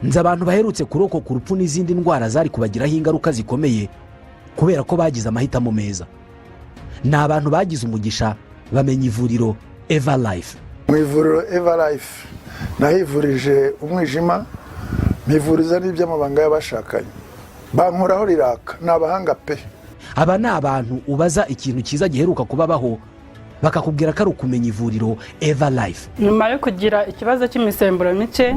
Nzi abantu baherutse kurokoka urupfu n'izindi ndwara zari kubagiraho ingaruka zikomeye kubera ko bagize amahitamo meza. Ni abantu bagize umugisha bamenya ivuriro Eva Life. Mu ivuriro Eva Life nahivurije umwijima, mpivuriza n'iby'amabanga y'abashakanye, bankoraho riraka. Ni abahanga pe. Aba ni abantu ubaza ikintu cyiza giheruka kubabaho, bakakubwira ko ari ukumenya ivuriro Eva Life. Nyuma yo kugira ikibazo cy'imisemburo mike,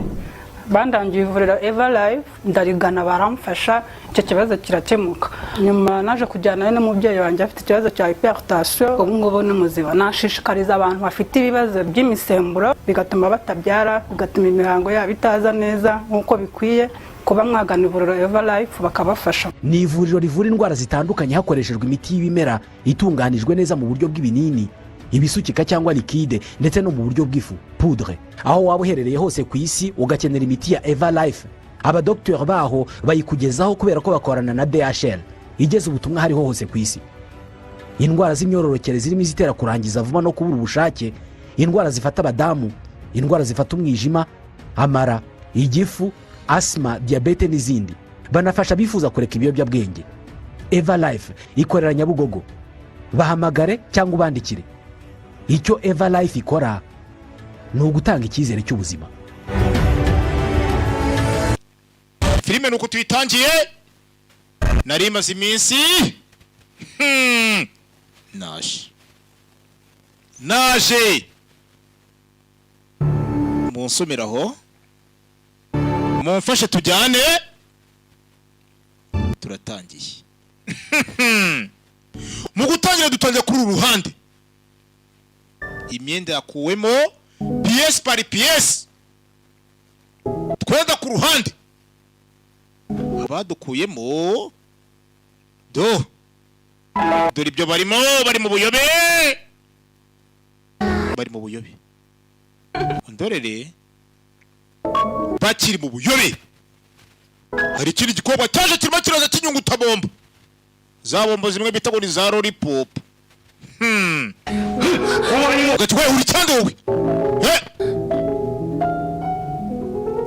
bandangiye ivuriro Eva Life, ndarigana, baramfasha, icyo kibazo kirakemuka. Nyuma naje kujyana n'umubyeyi wanjye afite ikibazo cya hypertension, ubu ngubu ni muzima. Nashishikariza abantu bafite ibibazo by'imisemburo bigatuma batabyara, bigatuma imihango yabo itaza neza nk'uko bikwiye, kuba mwagana ivuriro Eva Life bakabafasha. Ni ivuriro rivura indwara zitandukanye hakoreshejwe imiti y'ibimera itunganijwe neza mu buryo bw'ibinini, ibisukika cyangwa liquide, ndetse no mu buryo bw'ifu, poudre. Aho waba uherereye hose ku isi ugakenera imiti ya Eva Life, abadogiteri baho bayikugezaho kubera ko bakorana na DHL igeza ubutumwa hariho hose ku isi. Indwara z'imyororokere zirimo izitera kurangiza vuba no kubura ubushake, indwara zifata abadamu, indwara zifata umwijima, amara, igifu, asima, diyabete n'izindi. Banafasha abifuza kureka ibiyobyabwenge. Eva Life ikorera Nyabugogo. Bahamagare cyangwa ubandikire. Icyo Eva Life ikora ni ugutanga icyizere cy'ubuzima. Filime ni uko tuyitangiye. Nari imaze iminsi. Naje munsomeraho, mumfashe tujyane. Turatangiye. Mu gutangira, dutangira kuri uru ruhande, imyenda yakuwemo pièce par pièce. Twenda ku ruhande abadukuyemo, do dore ibyo barimo. Bari mu buyobe, bari mu buyobe. Ndorere bakiri mu buyobe, hari ikindi gikorwa cyaje kirimo kiraza kinyunguta bombo, za bombo zimwe bita ngo ni za lollipop. Ugati we uri cyangwa wowe? Eh!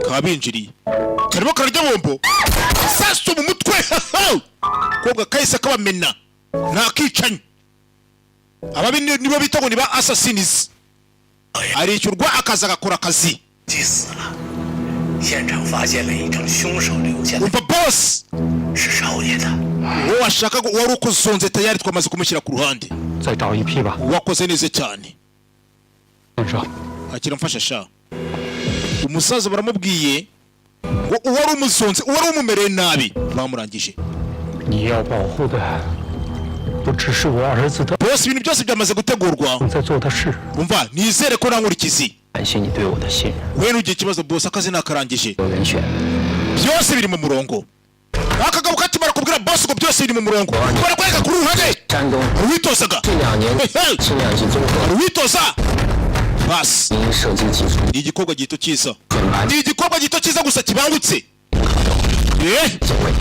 Kabinjiriye karimo kararya bombo, sasu mu mutwe, kobwa kahise kabamena. Nta kicanyi, ababi nibo bita ngo ni ba assassins. Arishyurwa akaza agakora akazi. 击死了。现场发现了一张凶手留下的 Umva boss, 是少爷的。 uwo washakaga wari ukuzonze tayari twamaze kumushyira ku ruhande. 再找一批吧， Wakoze neza cyane. 先生。 Akira mfasha sha. Umusaza baramubwiye ngo uwari umuzonze, uwari umumereye nabi, bamurangije. 你要保护的不只是我儿子的 Boss, ibintu byose byamaze gutegurwa. 在做的事。 Umva, nizere ko nta nkurikizi. 感谢你对我的信任。 We ntugire ikibazo boss, akazi nakarangije. 有人选， Byose biri mu murongo. Akagabo kakimara kubwira boss ngo byose biri mu murongo, barakwereka kuri ruhande 山东 uwitozaga. 近两年 Hey, hey! 轻量级综合 Uwitoza basi. 您射击技术 Ni igikorwa gito cyiza, 选拔 ni igikorwa gito cyiza gusa kibangutse. Eh, 警卫，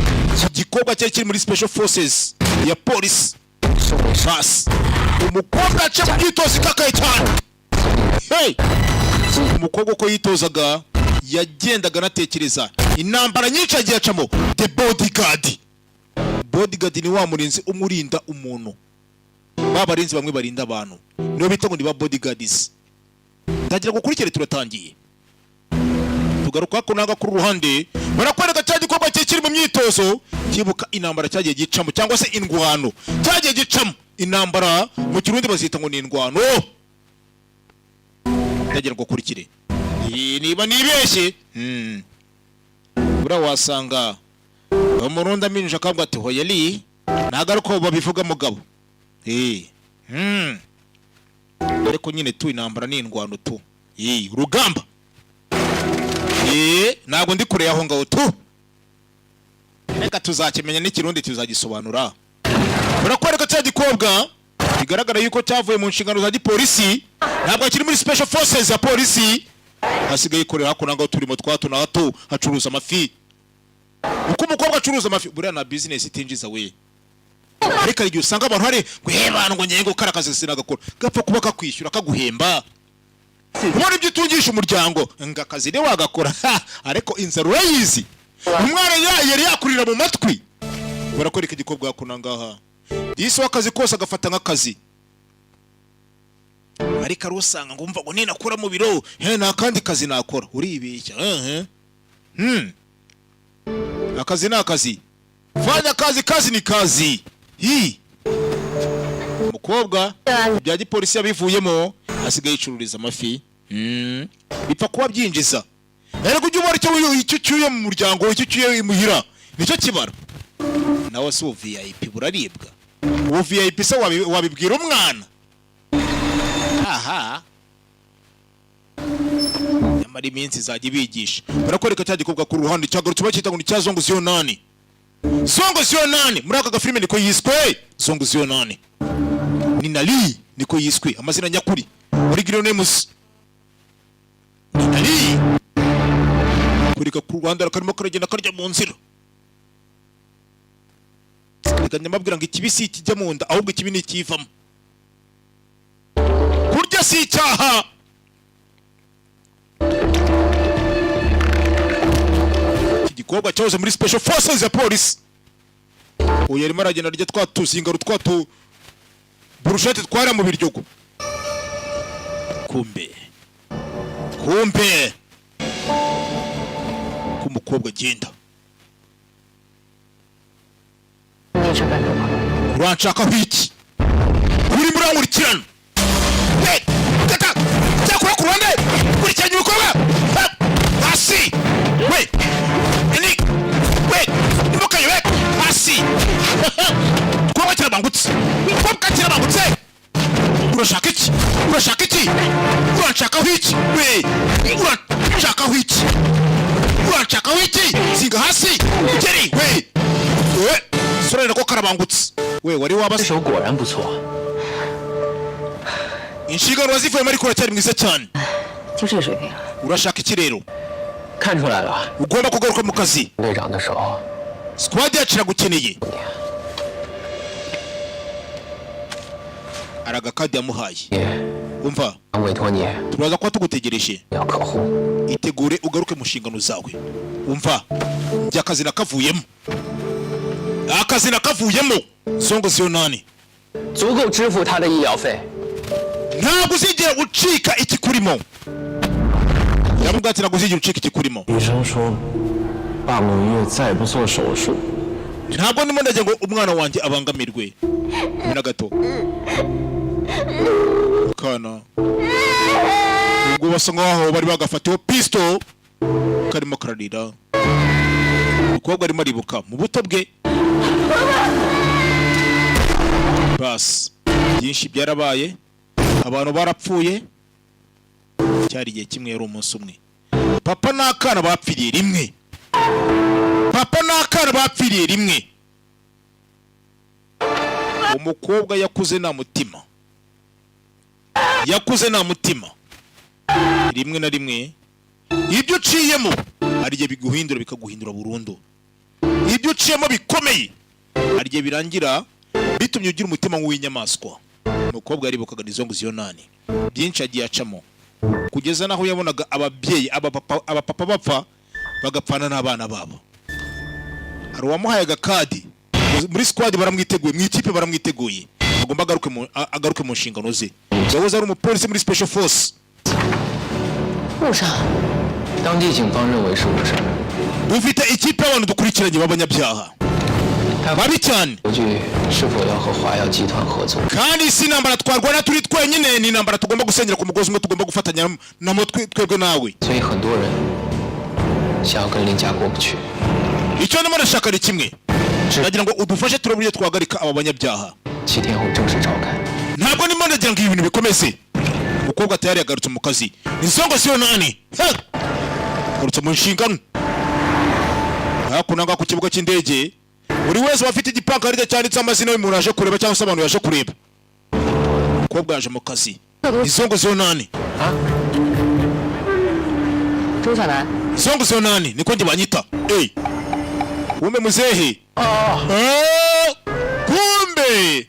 igikorwa cyari kiri muri special forces ya polisi. 身为 Basi umukobwa aca mu myitozo ikakaye cyane. Hey! Umukobwa uko yitozaga yagendaga anatekereza intambara nyinshi yagiye acamo. The bodyguard. Bodyguard ni wa murinzi umurinda umuntu, ba barinzi bamwe barinda abantu nibo bita ngo ni ba bodyguards. Ndagira ngo ukurikire. Turatangiye, tugaruka ko naga kuri ruhande barakwereka cya gikorwa cye kiri mu myitozo, kibuka intambara cyagiye gicamo, cyangwa se indwano cyagiye gicamo. Intambara mu Kirundi bazita ngo ni indwano. Ndagira ngo ukurikire. Iyi niba nibeshye, buriya wasanga Umurundi aminje akavuga ati hoya li, ntabwo ari uko babivuga mugabo. Ariko nyine tu intambara ni indwano tu. Urugamba. Ntabwo ndi kure yaho ngaho tu. Reka tuzakimenya n'Ikirundi tuzagisobanura. Barakwereka cya gikobwa bigaragara yuko cyavuye mu nshingano za gipolisi, ntabwo kiri muri special forces ya polisi, hasigaye ikorera hakuno ngaho turimo twa hato na hato, hacuruza amafi. Uko umukobwa acuruza amafi, buriya na business itinjiza we. Ariko hari igihe usanga abantu hari ngo he bantu ngo ngiye gukora akazi sinagakora, gapfa kuba kakwishyura kaguhemba. Ubona ibyo utungisha umuryango, ngo akazi ni wagakora. Ha, ariko inzara urayizi, umwana yari yakurira mu matwi. Barakwereka igikobwa yakuna ngaha, disi w'akazi kose agafata nk'akazi, ariko ari usanga ngo umva ngo ninakora mu biro, he, nta kandi kazi nakora. Uribeshya. Ehe. Akazi ni akazi, fanya kazi, kazi ni kazi. Hi, umukobwa bya gipolisi yabivuyemo, asigaye yicururiza amafi. Bipfa kuba byinjiza. Erega ujya ubara icyo ucyuye mu muryango, icyo ucyuye imuhira nicyo kibara. Nawe si ubu VIP buraribwa? Ubu VIP se wabibwira umwana? Aha nyamara iminsi izajya ibigisha. Barakwereka cya gikobwa ku ruhande cyagarutse, bacyita ngo ni cya Zongo Ziyo Nani. Zongo Ziyo Nani muri aka gafilime niko yiswe, Zongo Ziyo Nani ni Nali, niko yiswe amazina nyakuri muri Green Names, ni Nali. Kurika ku Rwanda karimo karagenda karya mu nzira. Reka nyamabwira ngo ikibi si ikijya mu nda, ahubwo ikibi ni ikivamo. Kurya si icyaha. Iki gikobwa cyahoze muri Special Forces ya polisi, uyu arimo aragenda arya twa tuzingaro, twa tu burushete twara mu biryogo. Kumbe kumbe ko umukobwa agenda. 你这干什么？ Uranshakaho iki? Urimo urankurikirana? Hey, tata cyakora ku ruhande kurikiranya ibikorwa. Ha, hasi we, ini we, imukaye we, hasi. Twaba kirabangutse, twaba kirabangutse. Urashaka iki? Urashaka iki? Uranshakaho iki we? Uranshakaho iki? Uranshakaho iki? Zinga hasi ugeri we we, sura nako karabangutse we, wari wabase. 这手果然不错。 Inshingano wazivuyemo, ariko uracyari mwiza cyane. 就这水平， Urashaka iki rero? 看出来了， Ugomba kugaruka mu kazi. 队长的手 Squad yacu iragukeneye. Hari agakadi yamuhaye. 也 Umva, 委托你 turaza kuba tugutegereje. 要客户。 Itegure ugaruke mu nshingano zawe. Umva, njye akazi nakavuyemo, akazi nakavuyemo. Zongo ziyo nani. 足够支付他的医疗费。 Ntabwo uzigera ucika ikikurimo. Yamubwira ati ntabwo uzigera ucika ikikurimo. 医生说，半个月再不做手术， Ntabwo ndimo ndagira ngo umwana wanjye abangamirwe habe na gato. Akana ubwo basa nkaho bari bagafatiwe pisto, karimo kararira. Umukobwa arimo aribuka mu buto bwe. Basi byinshi byarabaye, abantu barapfuye. Cyari igihe kimwe, yari umunsi umwe, papa n'akana bapfiriye rimwe. Papa n'akana bapfiriye rimwe. Umukobwa yakuze nta mutima, yakuze nta mutima. Rimwe na rimwe ibyo uciyemo hari igihe biguhindura, bikaguhindura burundu. Ibyo uciyemo bikomeye hari igihe birangira bitumye ugira umutima nk'uw'inyamaswa. Umukobwa yaribukaga izo ngo ziyo nani, byinshi yagiye acamo, kugeza n'aho yabonaga ababyeyi, abapapa bapfa bagapfana n'abana babo. Hari uwamuhaye agakadi muri squad, baramwiteguye mu ikipe, baramwiteguye, agomba agaruke mu nshingano ze. Yahoze ari umupolisi muri Special Force. 误伤。 当地警方认为是误杀， Dufite ikipe y'abantu dukurikiranye b'abanyabyaha babi cyane. 国据是否要和华耀集团合作？ Kandi si intambara twarwana turi twenyine, ni intambara tugomba gusenyera ku mugozi umwe, tugomba gufatanya namo twebwe nawe. 所以很多人想要跟林家过不去。 Icyo ndimo ndashaka ni kimwe, ndagira ngo udufashe turebe uburyo twahagarika aba banyabyaha. 7天后正式召开。 Ntabwo ndimo ndagira ngo ibi bintu bikomeze. Umukobwa tayari yagarutse mu kazi. Insongo siyo nani. Ha! Yagarutse mu nshingano. Hakuno ngaha ku kibuga cy'indege, buri wese aba afite igipankarite cyanditseho amazina y'umuntu yaje kureba cyangwa se abantu yaje kureba. Umukobwa yaje mu kazi. Insongo siyo nani. 周小楠， Insongo siyo nani, niko njye banyita. Ey, kumbe muzehe. Ah, kumbe.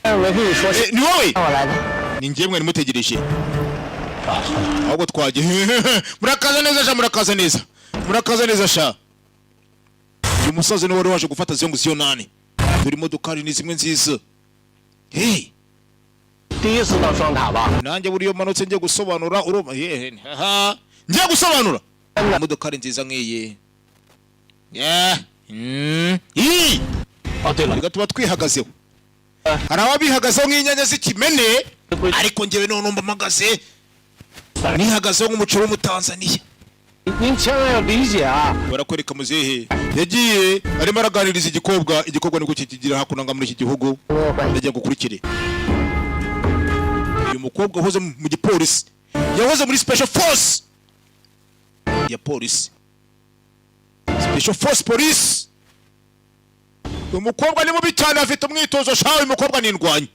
没跟你说 Eh, ni wowe. 让我来的。Ni njye mwari mutegereje. Ahubwo twagiye. Murakaza neza sha, murakaza neza, murakaza neza sha. Uyu musaza niwe wari waje gufata Ziyongo Ziyonani. Dore imodokari ni zimwe nziza, hey. 第一次到双塔吧？ Nanjye buriyo manutse ngiye gusobanura, urumva yehe, haha, ngiye gusobanura imodokari nziza nk'iyi. Yeah. Iyi 哦，对了， reka tuba twihagazeho. Hari ababihagazeho nk'inyanya z'ikimene, ariko njyewe none mba mpagaze, nihagazeho nk'umuceri w'umutanzaniya. 您千万要理解啊！ Barakwereka muzehe yagiye arimo araganiriza igikobwa. Igikobwa nibwo kikigira hakuno nga muri iki gihugu. 没有关系。 Ndagira ngo ukurikire. Uyu mukobwa wahoze mu gipolisi, yahoze muri special force ya polisi, special force police. Uyu mukobwa ni mubi cyane, afite umwitozo sha. Uyu mukobwa ni indwanyi,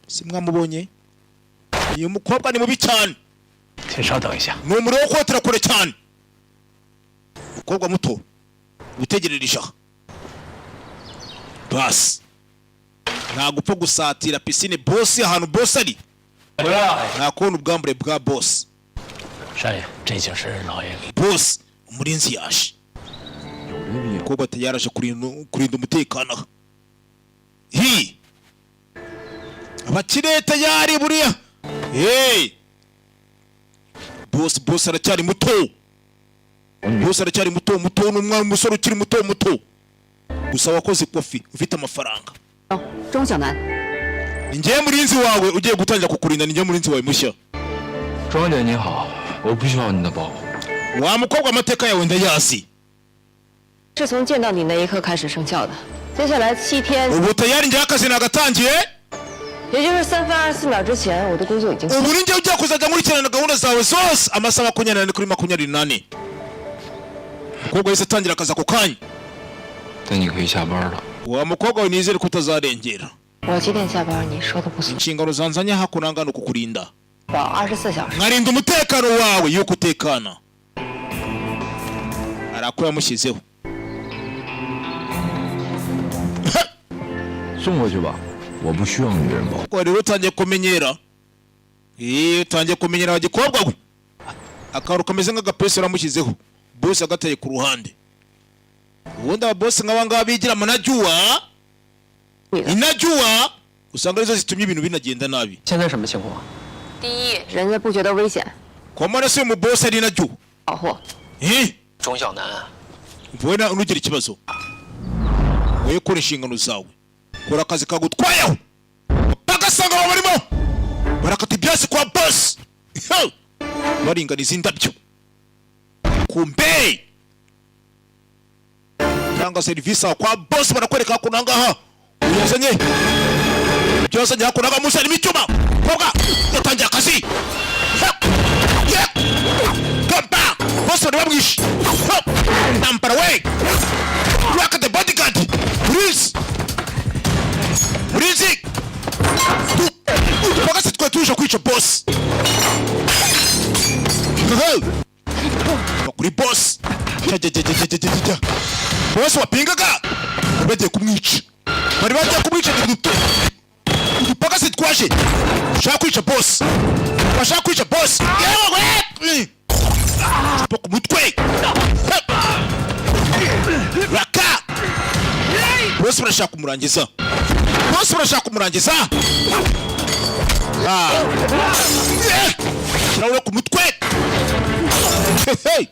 si mwamubonye? Uyu mukobwa ni mubi cyane. 请稍等一下。 Ni umuriro wo kotera kure cyane. Umukobwa muto witegerereje aha, basi ntabwo upfa gusatira pisine bosi, ahantu bosi ari. 回来了， Nta kubona ubwambure bwa bosi. 少爷，这就是老爷给。 Bosi, umurinzi yaje. Umukobwa ati yaraje kurinda umutekano aha. Hi, abakire tayari buriya. Hey, bosi, bosi aracyari muto, bosi aracyari muto muto, ni umwana, umusore ukiri muto muto gusa wakoze kofi, ufite amafaranga. 钟小楠， Ni njyewe murinzi wawe ugiye gutangira kukurinda, ni njyewe murinzi wawe mushya. 庄姐你好，我不需要你的保护。 Wa mukobwa, amateka yawe ndayazi. 是从见到你那一刻开始生效的。接下来7天， Ubu tayari njyewe akazi nagatangiye. 也就是3分24秒之前，我的工作已经。 Ubu ni njyewe ugiye kuzajya nkurikirana gahunda zawe zose amasaha 24 kuri 24. Umukobwa wese atangira akazi ako kanya. 但你可以下班了。 Wa mukobwa we, nizere ko utazarengera. 我几点下班？你说的不算。 Inshingano zanzanye hakuno ngana ukukurinda. 保24小时。 Nkarinda umutekano wawe yuko utekana. Hari ako yamushyizeho. 送过去吧，我不需要女人保护。 Ko rero utangiye kumenyera, utangiye kumenyera wa gikobwa we. Akantu kameze nk'agapesi yaramushyizeho, bosi agateye ku ruhande. Ubundi ababosi nk'aba ngaba bigira manajuwa inajuwa, usanga arizo zitumye ibintu binagenda nabi. 现在什么情况？第一，人家不觉得危险， Kwa maana se uyu mubosi ari inajuwa? 保护。 钟小楠， Wowe ntugire ikibazo, wowe kora inshingano zawe, kora akazi kagutwayeho. Bagasanga baba barimo barakata ibyatsi kwa bosi. Yo! Baringaniza indabyo kumbe tanga serivisi aho kwa bosi. Barakwereka hakuno ahangaha uyazanye ibyo yazanye hakuno ahangaha, munsi harimo icyuma. Kobwa yatangiye akazi. Ha! Yeah! Gamba bose bari bamwishe. Ha! Ntambara we. Rock the bodyguard, please, murinzi. Udupagasi twari tuje kwica boss. Hey! Va kuri boss. Jya, jya, jya, jya, jya, jya, jya. Boss wapingaga, bari bagiye kumwica, bari bagiye kumwica. Udupagasi twaje ushaka kwica boss, bashaka kwica boss. Yewe, icupa ku mutwe. Raka bose barashaka kumurangiza, bose barashaka kumurangiza. Ah. Eh! Ikirahure ku mutwe. Hey!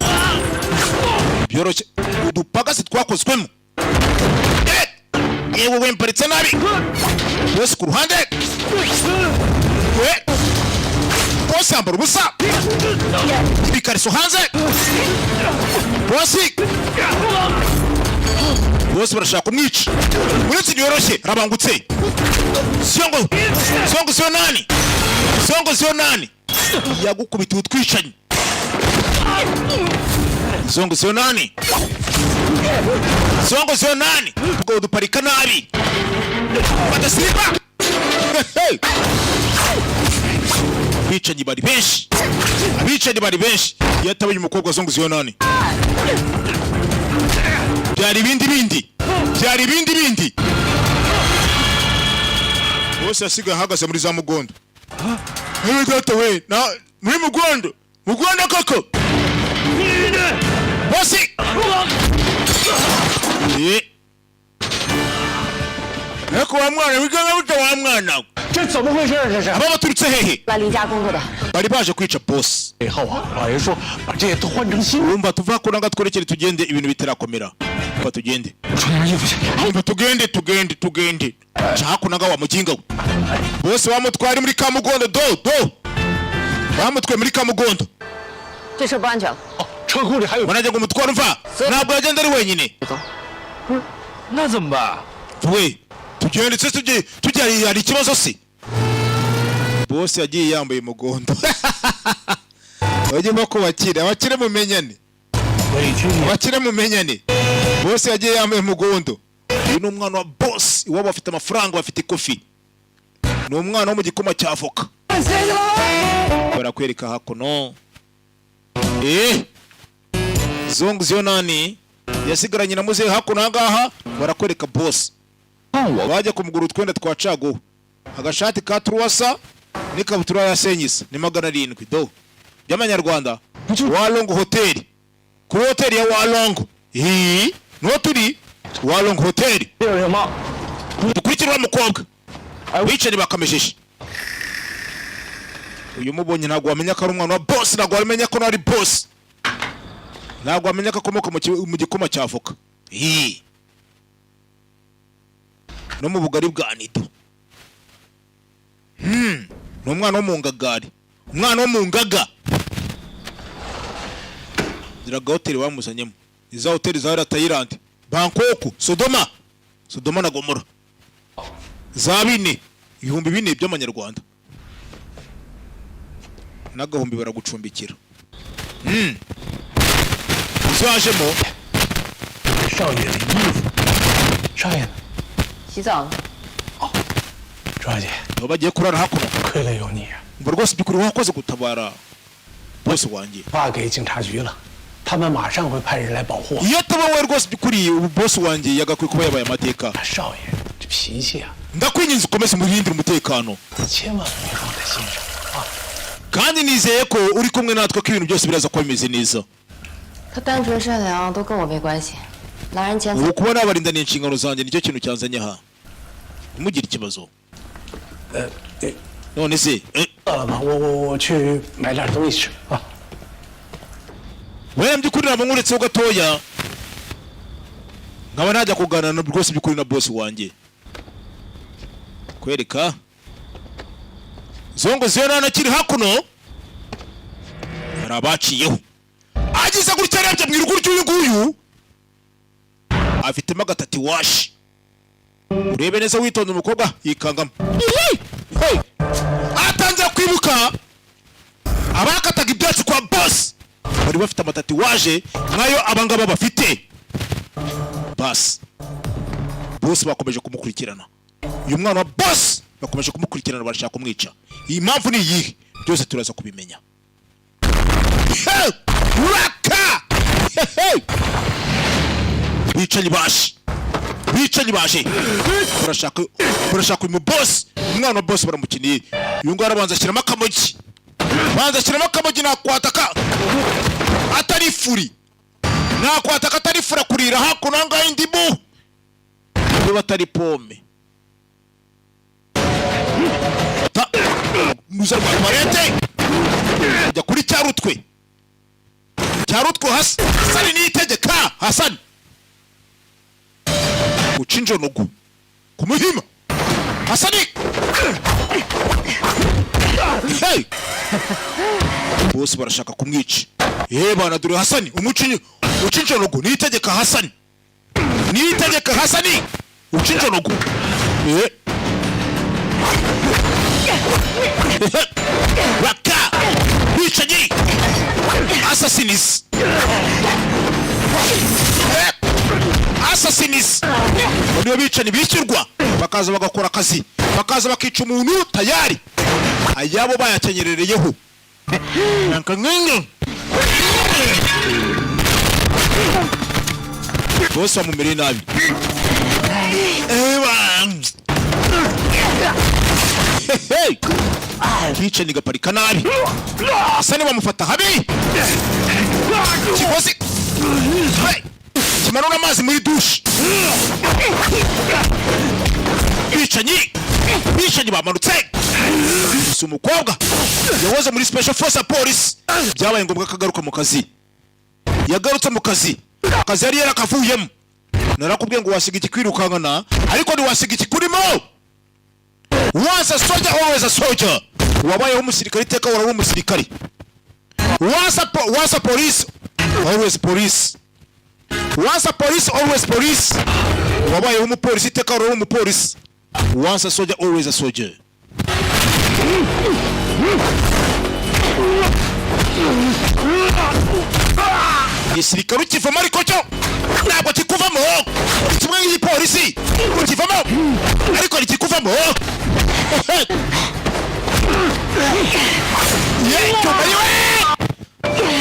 Byoroshye, udupagasi twakozwemo. Eh! Yewe we, mparitse nabi. Bose ku ruhande we, bose yambara ubusa, ibikariso hanze. Bosi, bose barashaka kumwica. Uretse ntiyoroshye, arabangutse. Songo, songo siyo nani, songo siyo nani yagukubita utwicanyi. Songo siyo nani, songo siyo nani. Ubwo uduparika nabi, badasiripa. Abicanyi bari benshi, abicanyi bari benshi. Iyo atabaye umukobwa songo siyo nani, byari ibindi bindi, byari ibindi bindi. Bose yasigaye ahagaze muri za mugondo. Ewe data we, na muri mugondo mugondo koko bosi. Eh. Eko wa mwana wiganga buta wa mwana. 这怎么回事？这是 Aba baturutse hehe? 来林家工作的， Bari baje kwica boss. 以后啊，老爷说把这些都换成新的。 Urumva tuva kuranga twerekere tugende, ibintu bitarakomera. Umva tugende. 穿件衣服去。 Umva tugende, tugende, tugende. Cakunaga wa mujinga we. Bose bamutwara muri kamugondo do do. Bamutwaye muri kamugondo. 这车不安全了。 哦，车库里还有。 Wanajya ngo umutware, umva. Ntabwo yagenda ari wenyine. 走。 那怎么办？ We tugende se, tujye tujya, hari ikibazo se? Bose yagiye yambaye umugondo. Bajye bakubakira abakire mumenyane. 委屈你。 Abakire mumenyane. Bose yagiye yambaye umugondo. Uyu ni umwana wa boss, iwabo bafite amafaranga, bafite ikofi. Ni umwana wo mu gikoma cya avoka. Barakwereka hakuno, zungu ziyonani yasigaranye na muzehe hakuno. Ahangaha barakwereka boss bajya kumugura utwenda twa caguwa, agashati ka turuwasa n'ikabutura ya senyisa ni 700 do by'amanyarwanda. Walong Hoteli, kuri hoteli ya Walong. Hii niho turi, Walong Hoteli. 六六猫， Dukurikire wa mukobwa wicare bakamejeje. Uyu mubonye ntabwo wamenya ko ari umwana wa boss, ntabwo wamenya ko ari boss, ntabwo wamenya ko akomoka mu gikoma cya avoka. Hii no mu bugari bwa nido. Ni umwana wo mu ngagari, umwana wo mu ngaga. Ziraga hoteli bamuzanyemo ni za hoteli za hariya Tayilandi, Bangkok, Sodoma, Sodoma na Gomora, za bine, 4000 by'amanyarwanda n'agahumbi baragucumbikira. Izo wajemo. 少爷的衣服。少爷呢？ 洗澡呢。 周小姐， Baba bagiye kurara hakuno. 亏了有你啊， Umva rwose, by'ukuri wakoze gutabara boss wanjye. 报给警察局了，他们马上会派人来保护我。 Iyo ataba wowe rwose, by'ukuri ubu boss wanjye yagakwiye kuba yabaye amateka. 少爷这脾气啊， Ndakwinginze ukomeze umurindire umutekano. 千万别放在心上啊。 Kandi nizeye ko uri kumwe natwe, ko ibintu byose biraza kuba bimeze neza. 他单纯善良，都跟我没关系。拿人钱财 Ubu kuba nabarinda ni inshingano zanjye, nicyo kintu cyanzanye aha. Ntimugire ikibazo. 对， None se 饿了吗？我去买点东西吃啊。 We by'ukuri ntabwo nkuretseho gatoya nkaba najya kuganira na rwose by'ukuri na boss wanjye, kwereka zongo ziyonana akiri hakuno hari abaciyeho. Agize gutya arebye mu irugu ry'uyu nguyu afitemo agatati washi. Urebe neza witonze, umukobwa yikangamo. Hey! Atangira kwibuka abakataga ibyatsi kwa boss bari bafite amatatouage nk'ayo abangaba bafite. Basi boss bakomeje kumukurikirana. Uyu mwana wa boss bakomeje kumukurikirana, barashaka kumwica. Iyi mpamvu ni iyihe? Byose turaza kubimenya. Hey! Raka! Hey! Bicanyi baje, bicanyi baje, barashaka uyu mu boss. Umwana wa boss baramukiniye. Uyu nguyu arabanza ashyiramo akamogi, banza ashyiramo akamogi. Nakwataka atari furi, nakwataka atari furi, akurira hakuno aha ngaha indimu niba atari pome. Fata nuza rwa toilette, jya kuri cyarutwe, cyarutwe. Hasi Hasani niyitegeka, Hasani uca injonogo ku muhima. Hasani, hey! Bose barashaka kumwica. Eh bana, dore Hasani umucinyi uca injonogo. Niyitegeka Hasani, niyitegeka Hasani uca injonogo. Eh raka bicanyi, assassins. Eh, assassins niyo bicanyi bishyurwa, bakaza bagakora akazi, bakaza bakica umuntu tayari ayabo bayakenyerereyeho. Nkankenke. Bose bamumereye nabi. Eba. Hey! Kica gaparika nabi, Hasani bamufata habi. Kigozi. Hey! Kimanura amazi muri dushe. Bicanyi, bicanyi bamanutse. Si umukobwa yahoze muri special force ya polisi, byabaye ngombwa ko agaruka mu kazi. Yagarutse mu kazi, akazi yari yarakavuyemo. Narakubwiye ngo wasiga ikikwirukankana, ariko ntiwasiga ikikurimo. Once a soldier, always a soldier. Wabayeho umusirikare, iteka wari umusirikare. Once a police, always police. Once a police, always police. Wabayeho umupolisi, iteka wari umupolisi. Once a soldier, always a soldier. Igisirikare ukivamo, ariko cyo ntabwo kikuvamo. Kimwe nk'igipolisi, ukivamo ariko ntikikuvamo. Ye, icyuma yewe!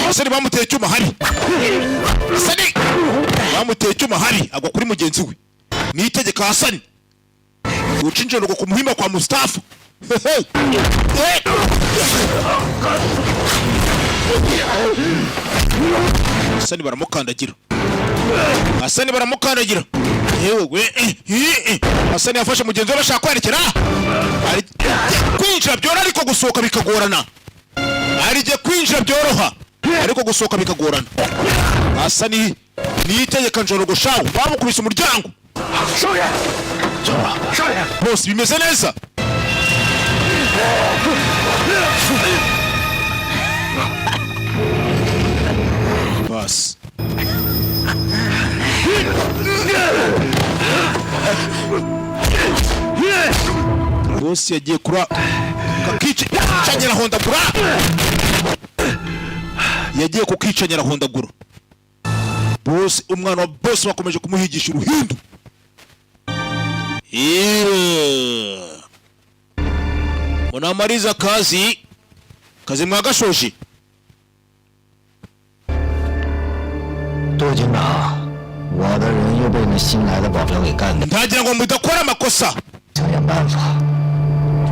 Hasani bamuteye icyuma habi. Hasani bamuteye icyuma habi, agwa kuri mugenzi we. Ni itegeko Hasani guca injoro ku muhimba kwa Mustafa. Eh! Hasani baramukandagira, Hasani baramukandagira. Yewe we, eh, eh, eh. Hasani yafashe mugenzi we bashaka kwerekera. Ari kwinjira byoroha, ariko gusohoka bikagorana. Hari igihe kwinjira byoroha, ariko gusohoka bikagorana. Hasani niyitegeka njoro shawu bamukubise umuryango. 少爷，少爷， Bose bimeze neza. Basi bose yagiye kura kakica nyarahondagura, yagiye kukica nyarahondagura. Bose, umwana wa bose bakomeje kumuhigisha uruhindu. Eee. Munamaliza kazi, kazi mwagashoje. 杜警长，我的人又被那新来的保镖给干掉， Ntagira ngo mudakora amakosa. 想想办法。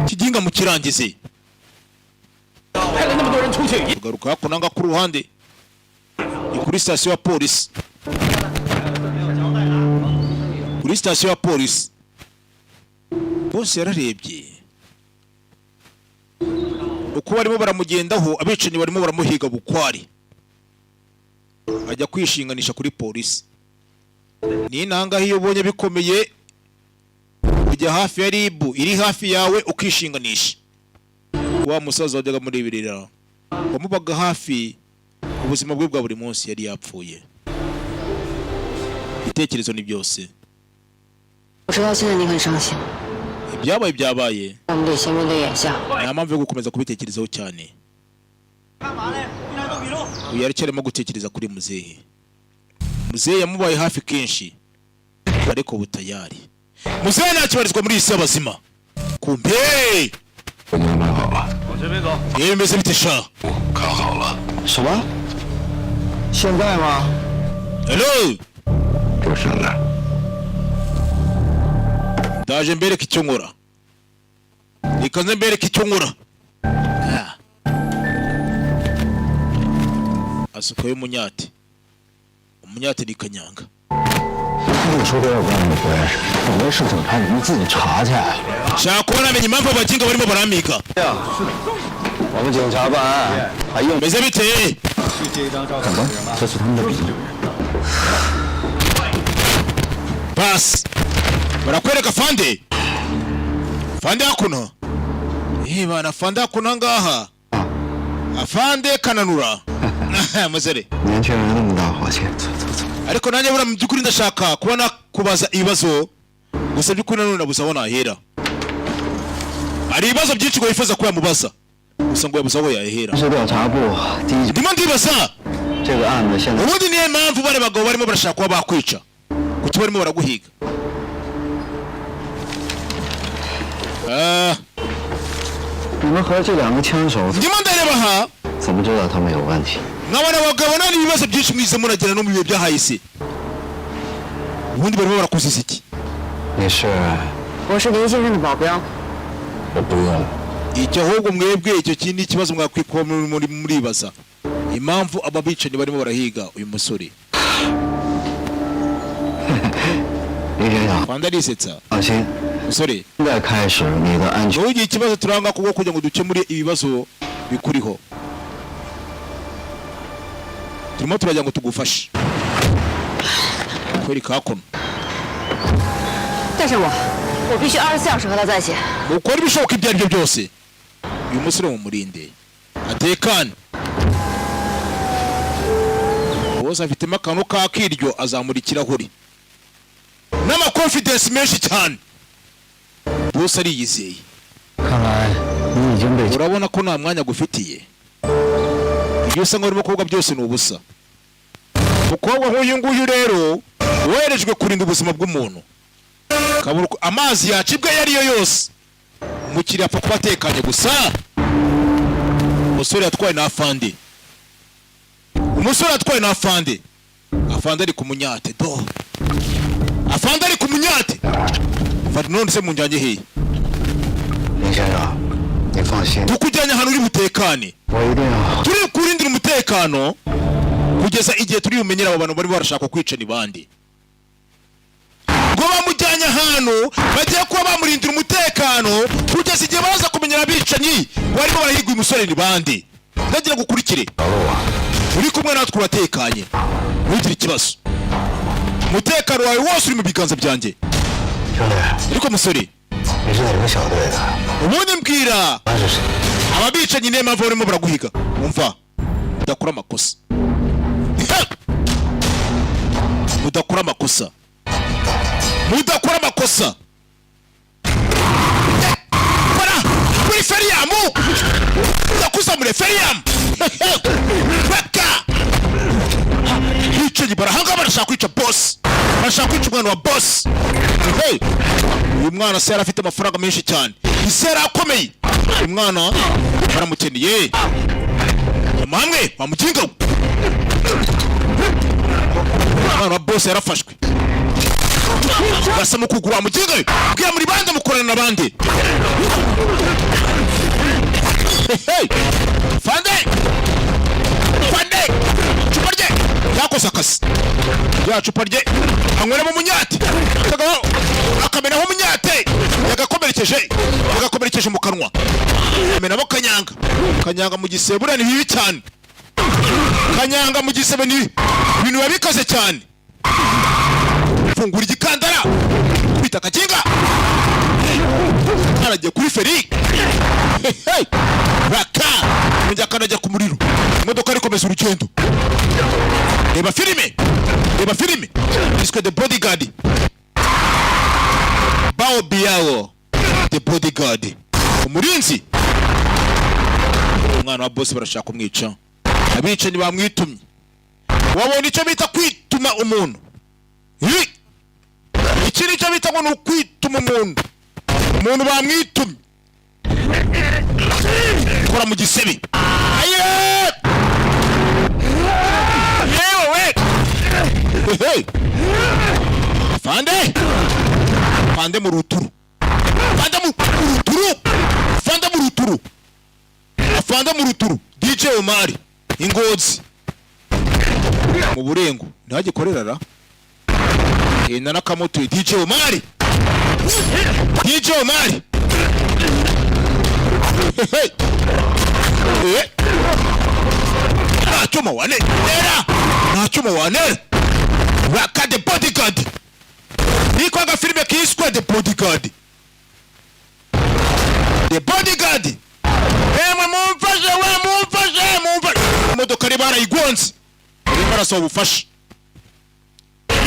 Kiginga mukirangize. Tugaruka hakuno nga ku ruhande ni kuri sitasiyo ya polisi, kuri sitasiyo ya polisi. Bose yararebye uko barimo baramugendaho, abicanyi barimo baramuhiga bukwari. Ajya kwishinganisha kuri polisi. Ni nangaho iyo ubonye bikomeye, ujya hafi ya RIB iri hafi yawe ukishinganisha. Wa musaza wajyaga muri ibirira wamubaga hafi ubuzima bwe bwa buri munsi yari yapfuye. Ibitekerezo ni byose. 我知道现在你很伤心， Ibyabaye byabaye. 我们得先面对眼下。 Nta mpamvu yo gukomeza kubitekerezaho cyane. Uyu aracyarimo gutekereza kuri muzehe. Muzehe yamubaye hafi kenshi, ariko ubu tayari muzehe ntakibarizwa muri iyi si y'abazima. Kumbe 我已经买好了。 yewe, bimeze bite sha? 看好了。什么？现在吗？ Hello. 就现在。 Ndaje mbereke icyo nkora, reka nze mbereke icyo nkora. Ah. Asukayo umunyate, umunyate ni kanyanga. 不说都要关你回，我们是警察，你们自己查去。 Shaka kuba namenya impamvu abaginga barimo baramiga. 我们警察办案还用 Meze bite? 怎么？这是他们的笔记。 Basi barakwereka fande, fande hakuno. Eh bana, fande hakuno ngaha, afande kananura muzere. 年轻人那么大火气，走走走。 Ariko nanjye buriya mu by'ukuri ndashaka kuba nakubaza ibibazo, gusa by'ukuri nanone nabuze aho nahera. Hari ibibazo byinshi ngo wifuza ko yamubaza, gusa ngo yabuze aho yahera. 是调查部第一， Ndimo ndibaza 这个案子现在 ubundi niyo mpamvu bari bagabo barimo barashaka kuba bakwica, kuki barimo baraguhiga? Ah, 你们和这两个枪手 ndimo ndareba aha 怎么知道他们有问题？ nkabona abagabo nta n'ibibazo byinshi mwize muragira no mu bihe byahahise. Ubundi barimo barakuziza iki? 你是？ 我是林先生的保镖， 我不用。Icyo ahubwo mwebwe, icyo kindi kibazo mwakwiye kuba muri muribaza impamvu aba bicanyi barimo barahiga uyu musore. 李先生， Rwanda arisetsa. 放心， Musore, 现在开始你的安全。 ntugire ikibazo, turanga kubwo kugira ngo dukemure ibibazo bikuriho. Turimo turagira ngo tugufashe kwereka hakuno. 但是我，我必须24小时和他在一起。 Mukore ibishoboka ibyo ari byo byose, uyu musore mumurinde atekane. Bose afitemo akantu k'akiryo, azamura ikirahuri n'amaconfidence menshi cyane, bose ariyizeye. 看来你已经被 Urabona ko nta mwanya agufitiye, ibyo usa nkaho urimo kuvuga byose ni ubusa. Umukobwa nk'uyu nguyu rero woherejwe kurinda ubuzima bw'umuntu, kabura amazi yacibwa ayo ariyo yose, umukiriya apfa kuba atekanye gusa. Umusore yatwaye na afande, umusore yatwaye na afande. Afande ari ku munyate do, afande ari ku munyate. Afande, none se munjyanye hehe? 林先生，你放心， Tukujyanye ahantu uri butekane. 我一定要 Turi kurindira umutekano kugeza igihe turi bumenyere abo bantu barimo barashaka kwica ni bande. Ngo bamujyanye ahantu bagiye kuba bamurindira umutekano kugeza igihe baza kumenyera abicanyi barimo barahiga uyu musore ni bande. Ndagira ngo ukurikire, uri kumwe natwe uratekanye, ntugire ikibazo, umutekano wawe wose uri mu biganza byanjye. 兄弟， Ariko musore, 你是哪个小队的？ ubundi mbwira, 他是谁？ aba bicanyi niyo mpamvu barimo baraguhiga. Umva, udakora amakosa. Ha! Mudakora amakosa, mudakora amakosa. Bara kuri feriyamu, ndakuzamure feriyamu baka. Bicanyi barahanga, barashaka kwica boss, barashaka kwica umwana wa boss. Hey! Uyu mwana se yari afite amafaranga menshi cyane, ise yari akomeye. Uyu mwana baramukeneye. Amamwe bamukinga we. Umwana wa boss yarafashwe, gasa mu kuguru. Wamukinga we, bwira muri bande mukorana na bande? Hey! Fande, fande, icupa rye ryakoze akazi. Rya cupa rye anyweramo umunyate. Kagaho, akamenaho umunyate, yagakomerekeje, yagakomerekeje mu kanwa, amenamo kanyanga. Kanyanga mu gisebe buriya ni bibi cyane. Kanyanga mu gisebe ni ibintu biba bikaze cyane. Fungura igikandara, kwita akakinga, aragiye kuri feri. Hey! Raka yongera akanajya ku muriro, imodoka rikomeza urugendo. Reba filime, reba filime yiswe The Bodyguard, Bao Biao, The Bodyguard, umurinzi. Umwana wa boss barashaka kumwica, abicanyi bamwitumye. Wabona icyo bita kwituma umuntu? Hi! Iki nicyo bita ngo ni ukwituma umuntu. Umuntu bamwitumye, kora mu gisebe. Aye, yewe we! Hey! Fande, fande mu ruturu, fande mu ruturu, fande mu ruturu, afande mu ruturu. DJ Omari Ingozi mu Burengo ntagikorera ra henda n'akamoto. DJ Omari, DJ Omari. Hey! Eh! Nta cyuma wanera, nta cyuma wanera. Raka, The Bodyguard, niko agafilime kiswe The Bodyguard, The Bodyguard. Emwe mumfashe we, mumfashe, mumfashe! Imodoka ari barayigonze, arimo arasaba ubufasha.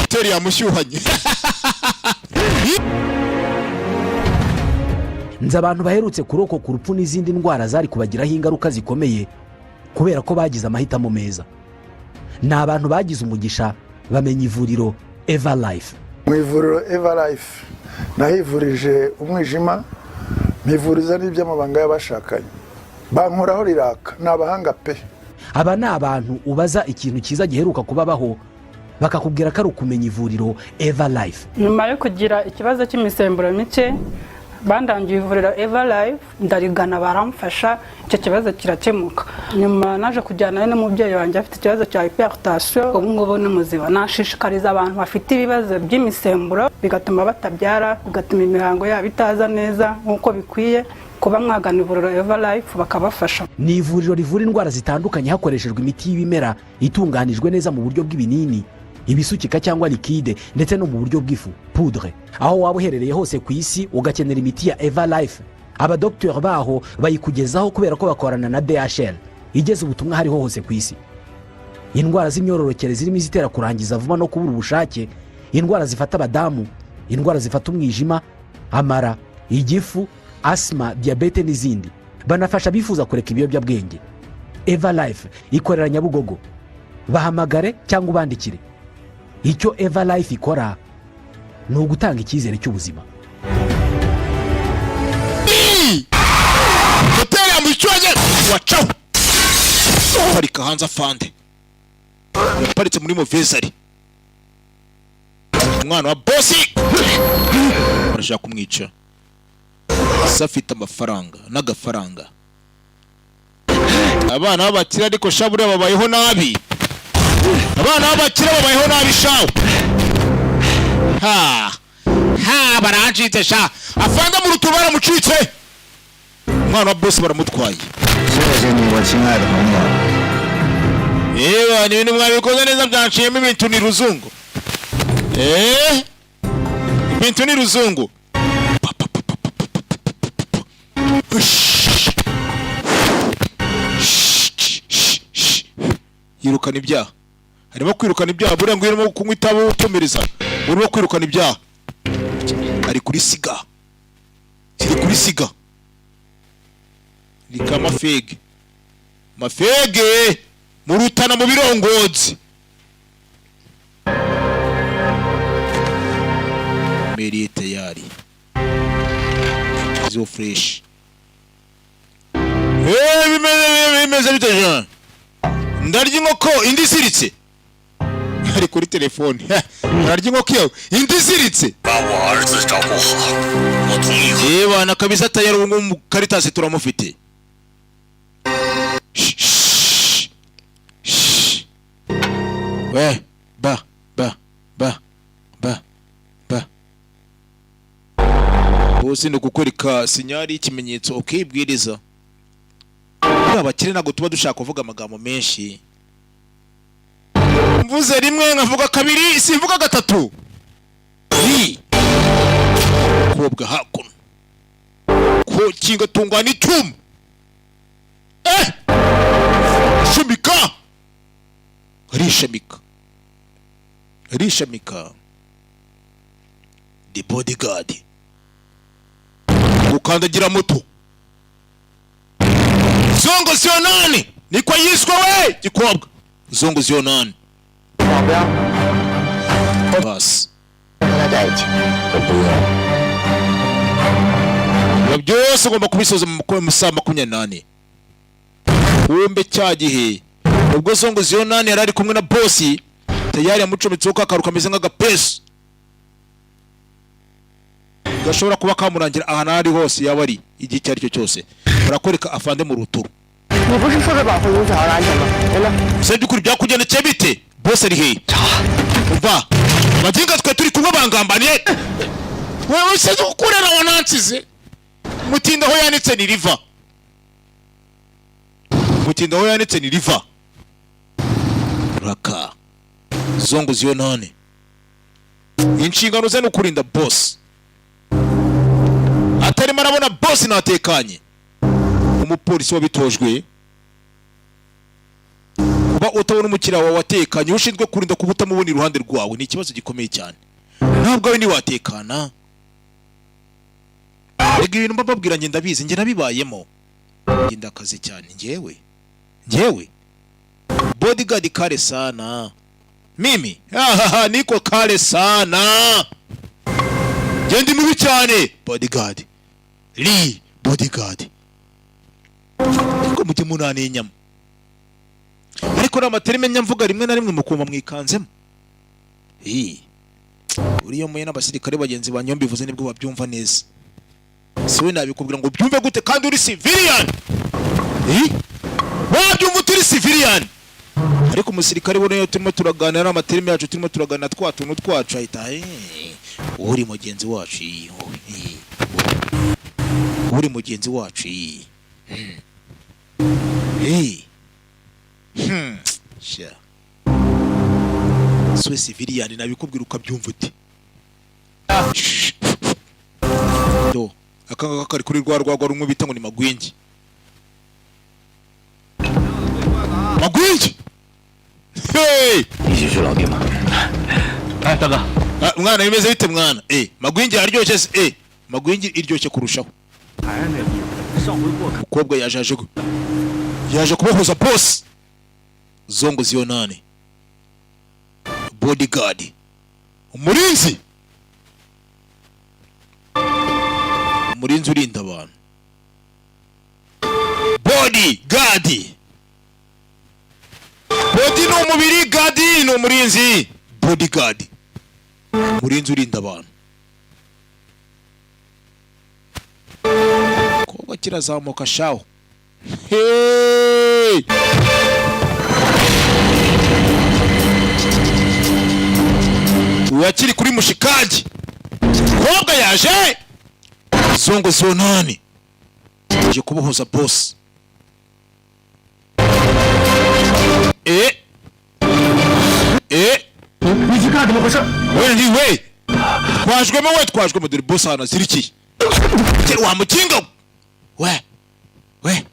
Teri yamushyuhanye. Nzi abantu baherutse kurokoka urupfu n'izindi ndwara zari kubagiraho ingaruka zikomeye kubera ko bagize amahitamo meza. Ni abantu bagize umugisha bamenya ivuriro Eva Life. Mu ivuriro Eva Life nahivurije umwijima, mpivuriza n'iby'amabanga y'abashakanye, bankoraho riraka, ni abahanga pe. Aba ni abantu ubaza ikintu cyiza giheruka kubabaho, bakakubwira ko ari ukumenya ivuriro Eva Life. Nyuma yo kugira ikibazo cy'imisemburo mike. Bandangiye ivuriro Eva Life, ndarigana baramfasha, icyo kibazo kirakemuka. Nyuma naje kujyanayo n'umubyeyi wanjye afite ikibazo cya hypertension, ubu ngubu ni muzima. Nashishikariza abantu bafite ibibazo by'imisemburo bigatuma batabyara, bigatuma imihango yabo itaza neza nk'uko bikwiye, kuba mwagana ivuriro Eva Life bakabafasha. Ni ivuriro rivura indwara zitandukanye hakoreshejwe imiti y'ibimera itunganijwe neza mu buryo bw'ibinini, ibisukika cyangwa liquide, ndetse no mu buryo bw'ifu, poudre. Aho waba uherereye hose ku isi ugakenera imiti ya Eva Life, abadogiteri baho bayikugezaho kubera ko bakorana na DHL igeza ubutumwa hariho hose ku isi. Indwara z'imyororokere zirimo izitera kurangiza vuba no kubura ubushake, indwara zifata abadamu, indwara zifata umwijima, amara, igifu, asima, diyabete n'izindi. Banafasha abifuza kureka ibiyobyabwenge. Eva Life ikorera Nyabugogo. Bahamagare cyangwa ubandikire. Icyo Eva Life ikora ni ugutanga icyizere cy'ubuzima. Hoteli yamucyonye wacaho parika hanze. Afande yaparitse muri movezari. Umwana wa bosi barashaka kumwica. Se afite amafaranga n'agafaranga. Abana b'abakire ariko sha, buriya babayeho nabi. Abana b'abakire babayeho nabi shawe. Ha ha, barancitse sha. Afande mu rutuba baramucitse, umwana wa bosi baramutwaye. 谢谢你，我亲爱的朋友。 Yewe, ni ibintu mwabikoze neza, byanciyemo. Ibintu ni ruzungu, ibintu ni ruzungu. Pa, pa, pa, pa, pa, pa, pa, pa, pa, pa. Shh. Shh, shh, shh. Yirukana ibyaha, harimo kwirukana ibyaha. Buriya ngo iyo urimo kunywa itabi utumiriza, urimo kwirukana ibyaha. Ari kuri siga, kiri kuri siga rika mafege mafege murutana mu birongozi. Meri tayari zo fresh. Bimeze bite Jean? Ndarya inkoko indi isiritse. Ari kuri telefone. Ndarya inkoko yawe indi isiritse. 把我儿子照顾好，我同意和 Yewe kabisa, tayari ubu ngubu Karitasi turamufite. Shh, shh, shh. We ba ba ba ba ba bose ni ukukwereka sinyari y'ikimenyetso ukibwiriza. Buriya abakire ntabwo tuba dushaka kuvuga amagambo menshi. Mvuze rimwe, nkavuga kabiri, simvuga gatatu. Ni kobwa hakuno ko kinga tungana icyuma, shamika, arishamika, arishamika. The bodyguard gukandagira moto. Zongo sio nani niko yiswe we gikobwa zongo sio nani. 保镖， Basi. 和他在一起。 我不用。 Ibyo byose ugomba kubisoza mu masaha 24. Kumbe cya gihe ubwo Zongo Ziyonani yari ari kumwe na bosi, tayari yamucometseho ka karu kameze nk'agapesu gashobora kuba kamurangira ahantu aho ari hose yaba ari igihe icyo ari cyo cyose. Barakwereka afande mu ruturu. 你不是负责保护吴子豪的安全吗？人呢？ Se by'ukuri byakugendekeye bite? Bosi ari hehe? Umva, baginga twe turi kumwe bangambaniye. Wewe usize gukorera wanansize. Mutinda aho yanitse ni riva, mutinda aho yanitse ni riva. Raka zongo ziyo nane, inshingano ze ni ukurinda boss. Atarimo arabona boss ntatekanye. Umupolisi wabitojwe kuba utabona umukiriya wawe watekanye, ushinzwe kurinda, kuba utamubona iruhande rwawe ni ikibazo gikomeye cyane. Ntabwo we ntiwatekana. Rega ibintu mba mbabwira njye ndabizi, njye nabibayemo. Njye ndakaze cyane njyewe. Njyewe bodyguard kare sana mimi. Ahaha, niko kare sana. Njye ndi mubi cyane. Bodyguard li bodyguard, ariko mujye munaniye inyama, ariko ni amaterime nyamvuga rimwe na rimwe mukumva mwikanzemo. Ii. Uriya muye n'abasirikare bagenzi banyu mbivuze nibwo babyumva neza. Si we nabikubwira ngo byumve gute kandi uri civilian? Eh? Wabyumva uturi civilian, ariko umusirikare we niyo turimo turaganira amaterimi yacu, turimo turaganira twa tuntu twacu, ahita uri mugenzi wacu, wowe, uri mugenzi wacu. Sha, so civilian nabikubwira ukabyumva ute? Do aka ngaka kari kuri rwa rwagwa rumwe bita ngo ni magwingi. Magwingi, hey! 一起去老地吗？哎，大哥， Ah, mwana, bimeze bite mwana? Magwingi aryoshye se? Magwingi iryoshye kurushaho. Umukobwa yaje kubahuza boss Zongo Zionane, bodyguard, umurinzi, umurinzi urinda abantu, bodyguard. Body ni umubiri, guard ni umurinzi. Bodyguard, umurinzi urinda abantu. Kobwa kirazamuka shawo. Hey! Uyu akiri kuri mushikaji, kobwa yaje Zongo Zonani aje kubohoza boss. 你去看怎么回事？ We ni we twajwemo, we twajwemo. Dore boss ahantu azirikiye. Kera wa mukinga we, we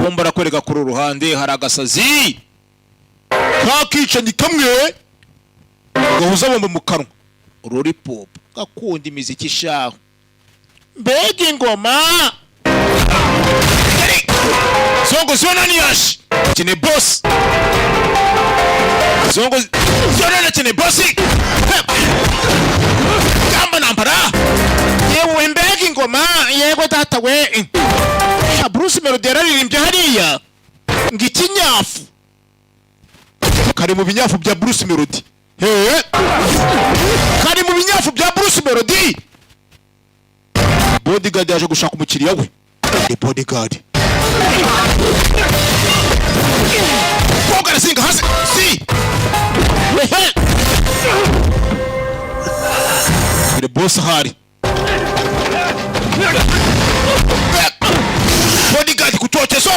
kumba arakwereka kuri uru ruhande hari agasazi kakicanyi kamwe gahuza bombo mu kanwa, lollipop, gakunda imiziki shaho. Mbega ingoma! Zongo Zonani yaje akeneye boss. Zongo Zonani akeneye boss. Gamba nambara yewe, mbega ingoma! Yego data we. Ya Bruce Melody yararirimbye hariya ngo ikinyafu kari mu binyafu bya Bruce Melody. He, kari mu binyafu bya Bruce Melody. Bodyguard yaje gushaka umukiriya we, ni bodyguard. Koga arazinga hasi si wehe. Dore boss ahari. Bodyguard ku cyokezo.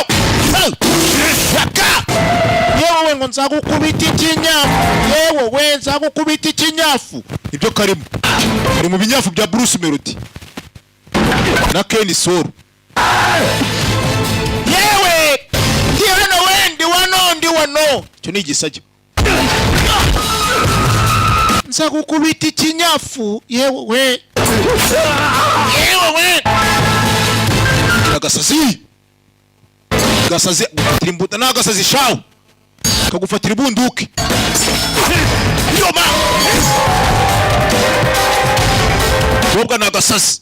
Yaka yewe we, ngo nzagukubita ikinyafu. Yewe we, nzagukubita ikinyafu. Ibyo karimo, kari mu binyafu bya Bruce Melody na Ken Solo. Yewe, ndi hano we, ndi wano, ndi wano. Icyo ni igisajya. Nzagukubita ikinyafu yewe we, yewe we. Agasazi, gasazi gufatira imbuta ni agasazi shawu, kagufatira ibunduki yoma. Kobwa ni agasazi.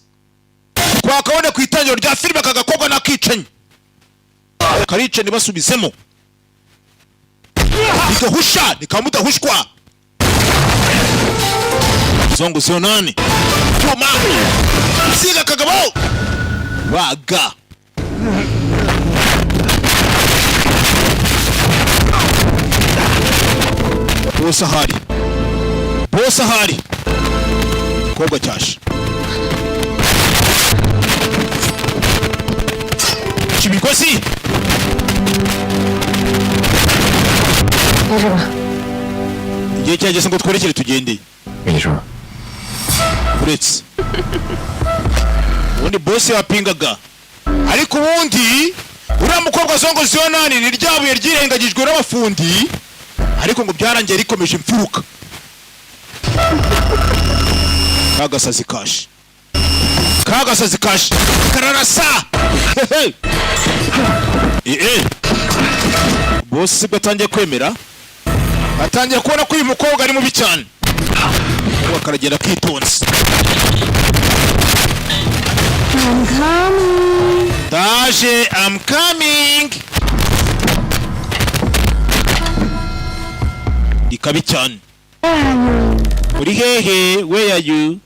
Twakabona ku itangiro rya filime aka gakobwa n'akicanyi karicanye, basubizemo ntigahusha nikamudahushwa. Zongo Zonani cyuma siga kagabo baga. Bose ahari, bose ahari. Kobwa cyashe imigozi. 没事吧？ Igihe cyageze ngo twerekere tugende. 没事。 Uretse ubundi boss yapingaga, ariko ubundi uriya mukobwa Zongo Zionani ni rya buye ryirengagijwe n'abafundi, ariko ngo byarangiye rikomeje imfuruka. Kagasazi kashe, kagasazi kashe kararasa. Hehe. Boss sibwo atangiye kwemera, atangiye kubona ko uyu mukobwa ari mubi cyane. Umukobwa karagenda kitonze. Ndaje, I'm coming. Ni kabi cyane. Uri hehe? Where are you?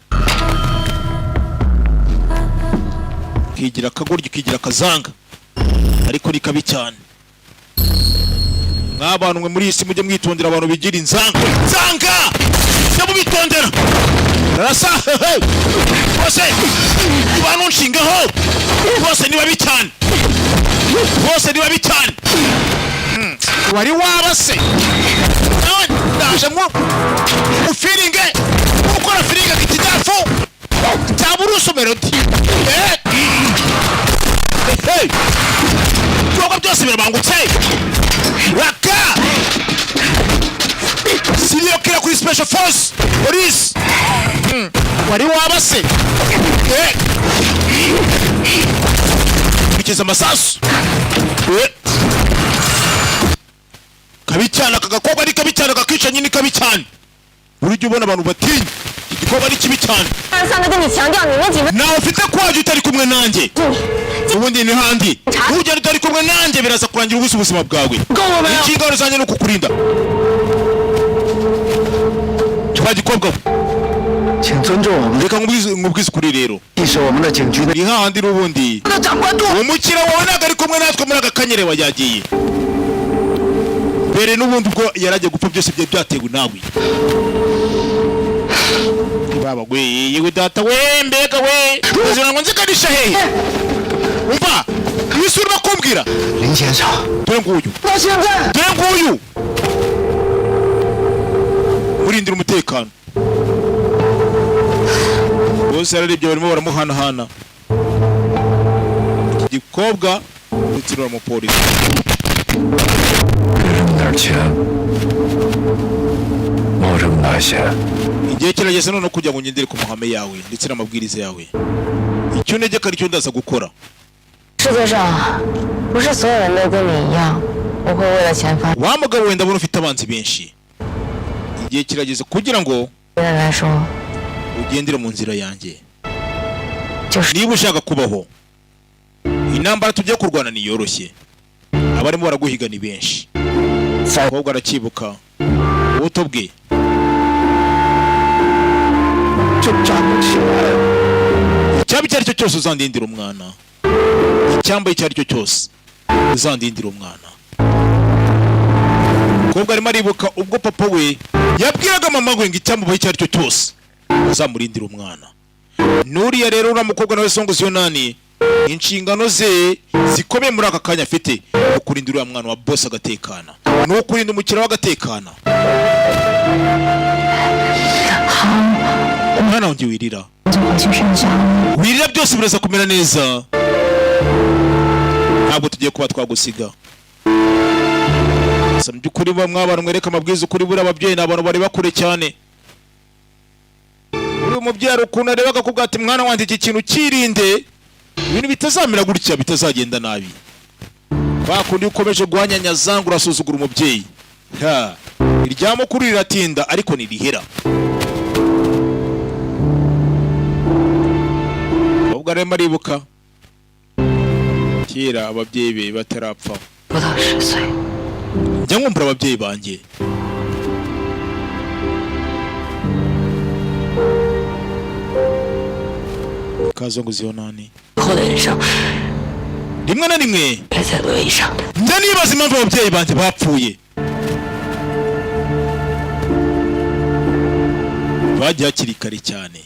Kigira akagoryi, kigira akazanga, ariko ni kabi cyane. Mw'abantu mwe, muri iyi si mujye mwitondera abantu bigira inzanga. Nzanga mujye mubitondera. Rasa bose abantu nshingaho bose ni babi cyane, bose ni babi cyane. Wari waba se nawe ndaje ngo ufiringe ukora firinga ikidafu cya Buruso Melody. Hey! Ibikorwa byose birabangutse. Raka serial killer kuri special force police. Wari waba se? Bigeze amasasu. Kabi cyane aka gakobwa, ni kabi cyane, kakicanyi ni kabi cyane. Buri gihe ubona abantu batinya iki gikorwa, ni kibi cyane. 二三的跟你强调，你们几个 Nawe ufite kwajya utari kumwe nanjye, ubundi ni handi ugenda utari kumwe nanjye, biraza kurangira ubusa ubuzima bwawe. Inshingano zanjye ni ukukurinda twa gikobwa we. 请尊重我们， Reka nkubwize ukuri rero. 既是我们的警局的 Ni hahandi n'ubundi 长官度。 umukira wawe ntabwo ari kumwe natwe muri aka kanyere, yagiye mbere n'ubundi ubwo yaragiye gupfa, byose byari byatewe nawe. Baba we, yewe data we, mbega we, ubuzima ngo nzikanisha hehe? Umva ibisi urimo kumbwira. 林先生， Dore nguyu. 到现在 Dore nguyu, murindira umutekano bose. Yararebye, barimo baramuhanahana iki gikobwa ndetse n'umupolisi. 给这么点钱，冒这么大险， Igihe kirageze noneho kugira ngo ngendere ku mahame yawe ndetse n'amabwiriza yawe. Icyo untegeka aricyo ndaza gukora. 世界上不是所有人都跟你一样，不会为了钱发。 Wa mugabo wenda abona ufite abanzi benshi. Igihe kirageze kugira ngo 别人来说， ugendere mu nzira yanjye 就是 niba ushaka kubaho. Intambara tugiye kurwana niyoroshye, abarimo baraguhiga ni benshi. Umukobwa arakibuka ubuto bwe. 就站不起来了。 Icyaba icyo ari cyo cyose, uzandindira umwana. Icyamba icyo ari cyo cyose, uzandindira umwana. Umukobwa arimo aribuka ubwo papa we yabwiraga mama we ngo icyamubaho icyo ari cyo cyose, uzamurindira umwana. Nuriya rero, uriya mukobwa nawe Songo Ziyonani, inshingano ze zikomeye muri aka kanya afite ni ukurinda uriya mwana wa boss agatekana, ni ukurinda umukiriya we agatekana. Umwana wanjye, wirira. 就回去睡觉。 Wirira, byose biraza kumera neza. Ntabwo tugiye kuba twagusiga. Gusa mu by'ukuri bamwe abantu mwereka amabwiriza ukuri. Buriya ababyeyi ni abantu bareba kure cyane. Uriya mubyeyi hari ukuntu areba akakubwira ati: "Mwana wanjye, iki kintu kirinde, ibintu bitazamera gutya, bitazagenda nabi." Kwa kundi ukomeje guhanyanyaza ngo urasuzugura umubyeyi, ha irya mukuru riratinda ariko ntirihera. Ubwo arimo aribuka kera ababyeyi be batarapfa. 不到10岁， Njya nkumbura ababyeyi banjye. Kazo ngo ziyonani. 后的人生 Rimwe na rimwe 还在轮椅上的。 njya nibaza impamvu ababyeyi banjye bapfuye, bagiye hakiri kare cyane.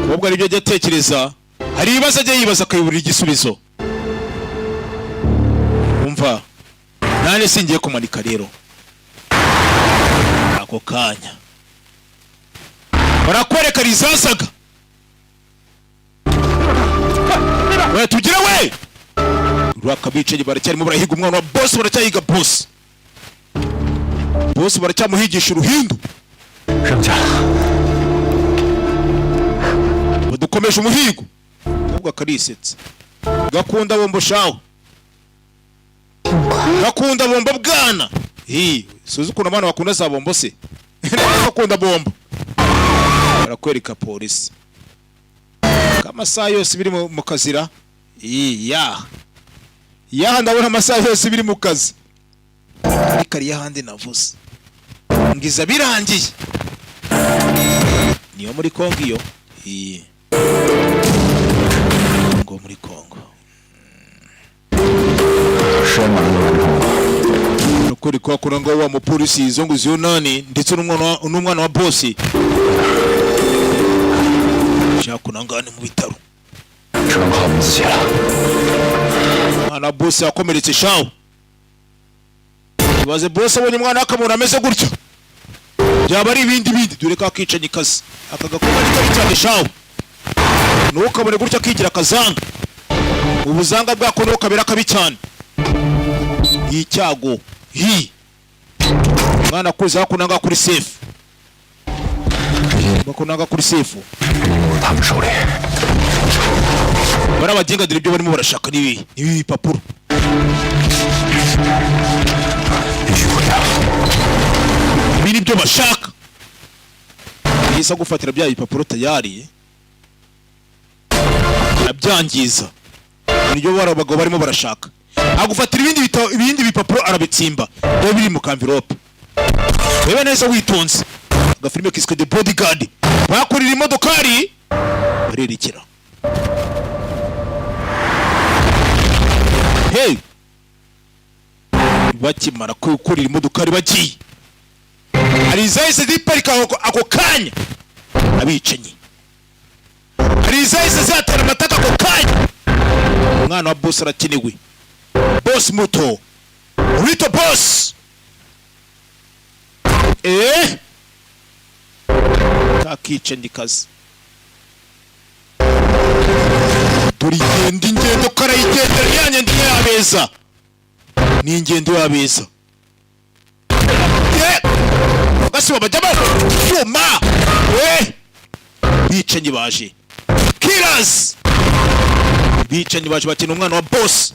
Umukobwa aribyo ajya atekereza, hari ibibazo ajya yibaza akayiburira igisubizo. Umva, nanjye singiye kumanika rero. Ako kanya barakwereka rizasaga we tugire we rwakabicanyi. Baracyarimo barahiga umwana wa boss, baracyahiga boss, boss baracyamuhigisha uruhindu. 扔下。 Badukomeje umuhigo. Ahubwo akarisetsa, gakunda bombo shawe, gakunda bombo bwana. Hi, suzi ukuntu abana bakunda za bombo se? Bakunda bombo. Barakwereka polisi ko amasaha yose biri mu kazira. Iya yaha, ndabona amasaha yose biri mu kazi, ariko ari ahandi navuze. Ngiza birangiye niyo muri Kongo iyo iyi ngo muri Kongo. 实验马上就完成了。 Ukuri kwakora ngo wa mupolisi izo ngo izo nani ndetse n'umwana wa bosi shakunangane mu bitaro. 只能靠我们自己了。 Umwana wa bosi yakomeretse shawo. Ibaze bosi abonye umwana akamubona ameze gutyo, byaba ari ibindi bindi. Dore ka kicanyi kazi aka gakobwa ni kabi cyane shawo. Ntukabone gutya akigira akazanga, ubuzanga bwako niho kabera kabi cyane. Icyago hi mwana akuze hakunanga kuri safe, bakunanga kuri safe. 落入他们手里。 Bari abagenga, dore ibyo barimo barashaka nibi bipapuro. 必须毁掉。 Ibi ni byo bashaka. Yahise agufatira bya bipapuro tayari arabyangiza. Nibyo bari abagabo barimo barashaka. Agufatira ibindi bipapuro arabitsimba, biba biri mu kamvirope. Reba neza witonze agafilime kiswe The Bodyguard. Bakurira imodokari barerekera. Hey, bakimara kurira imodokari bagiye, hari izahise ziparika ako kanya abicanyi, hari izahise zatera amataka ako kanya. Umwana wa boss arakenewe, boss muto, rito boss kakicanyi kazi. Dore igenda ingendo karayigendera ya ngendo imwe y'abeza, ni ingendo y'abeza. Gasiba bajyamo byuma. Bicanyi baje, killers, bicanyi baje bakina umwana wa boss.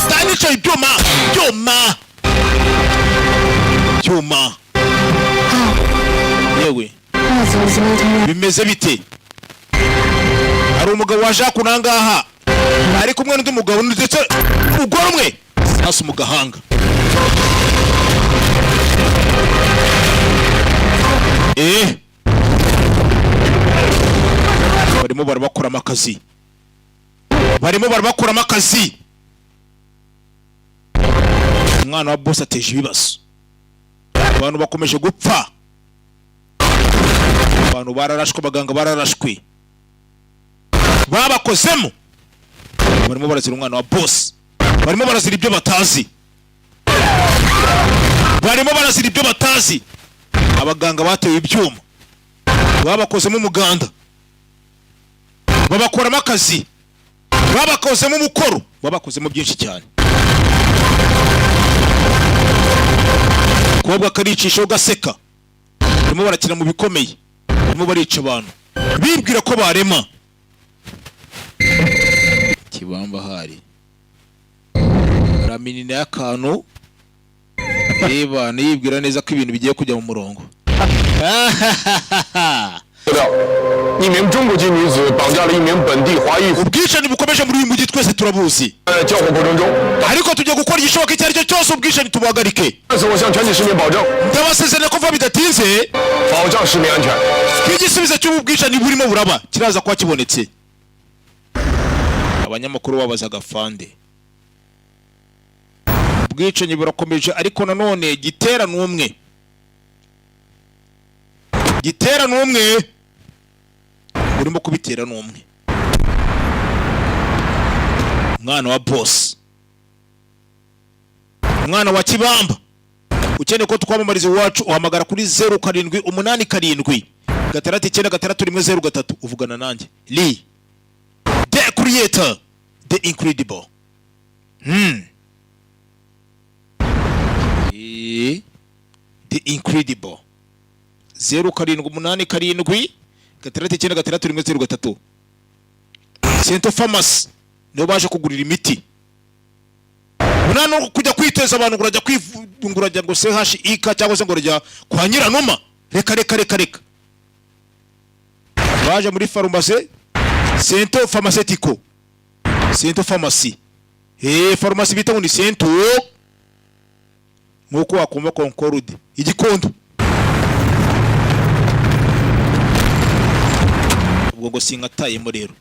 Tanisha ibyuma, byuma, byuma yewe. 那怎么今天 Bimeze bite? Hari umugabo waje hakuno aha ngaha ari kumwe n'undi mugabo ndetse umugore umwe hasi mu gahanga. Barimo barabakuramo akazi, barimo barabakuramo akazi. Umwana wa boss ateje ibibazo, abantu bakomeje gupfa, abantu bararashwe, abaganga bararashwe, babakozemo. Barimo barazira umwana wa boss, barimo barazira ibyo batazi, barimo barazira ibyo batazi. Abaganga batewe ibyuma, babakozemo umuganda, babakoramo akazi, babakozemo umukoro, babakozemo byinshi cyane. Kobwa karicisha ugaseka. Barimo barakina mu bikomeye, barimo barica abantu bibwira ko barema kibamba. Hari raminina y'akantu reba niyibwira neza ko ibintu bigiye kujya mu murongo. 一名中国籍女子绑架了一名本地华裔。 Ubwicanyi bukomeje muri uyu mujyi twese turabuzi. 在交火过程中， Ariko tugiye gukora igishoboka icyo ari cyo cyose ubwicanyi tubuhagarike. 但是我向全体市民保证， Ndabasezeranya ko vuba bidatinze 保障市民安全。 ko igisubizo cy'ubu bwicanyi burimo buraba kiraza kuba kibonetse. Abanyamakuru babazaga fande. Ubwicanyi burakomeje, ariko nanone gitera n'umwe, gitera n'umwe urimo kubitera n'umwe, umwana wa boss, umwana wa kibamba. Ukeneye ko twamamariza iwacu, uhamagara kuri 0787696103, uvugana nanjye Lee the Creator, the Incredible. The Incredible, 0787696103. Sento Pharmacy nibo baje kugurira imiti. Buriya kujya kwiteza abantu ngo urajya ngo urajya ngo CHIK cyangwa se ngo urajya kwa Nyiranuma, reka reka reka reka. Baje muri farumasi Sento Pharmaceutical, Sento Pharmacy, farumasi bita ngo ni Sento. Nk'uko wakumva Concorde igikondo. Ubwo ngo sinkatayemo rero,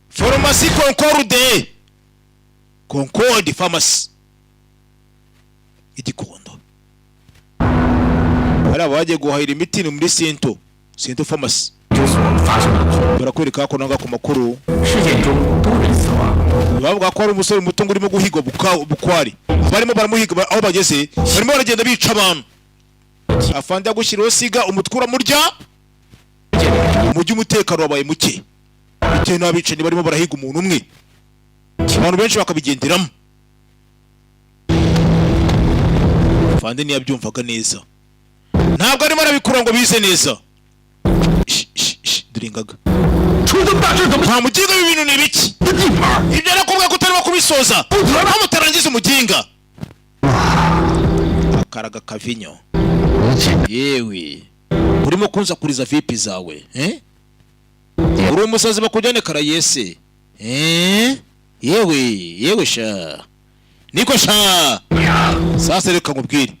Farumasi Concorde, Concorde Pharmacy Igikondo. Hari abagiye guhahira imiti, ni muri Sinto, Sinto Pharmacy. Barakwereka ko nanga ku makuru bavuga ko hari umusore muto ngo urimo guhigwa bukwari. Barimo baramuhiga aho bageze barimo baragenda bica abantu. Afande yagushyiriweho siga umutwe uramurya. Umujyi umutekano wabaye muke bitewe n'abicanyi barimo barahiga umuntu umwe, abantu benshi bakabigenderamo. Afande ntiyabyumvaga neza, ntabwo arimo arabikura ngo bize neza. Ish, ish, ish, dore ingaga. Nta muginga w'ibintu ni ibiki? Ibyo arakubwira ko utarimo kubisoza aho mutarangiza. Umuginga akaraga kavinyo. Yewe, urimo kunsakuriza vipi zawe, eh? Uri umusazi, bakujyane karayese, eh? Yewe yewe sha, niko sha. Sasa reka nkubwire,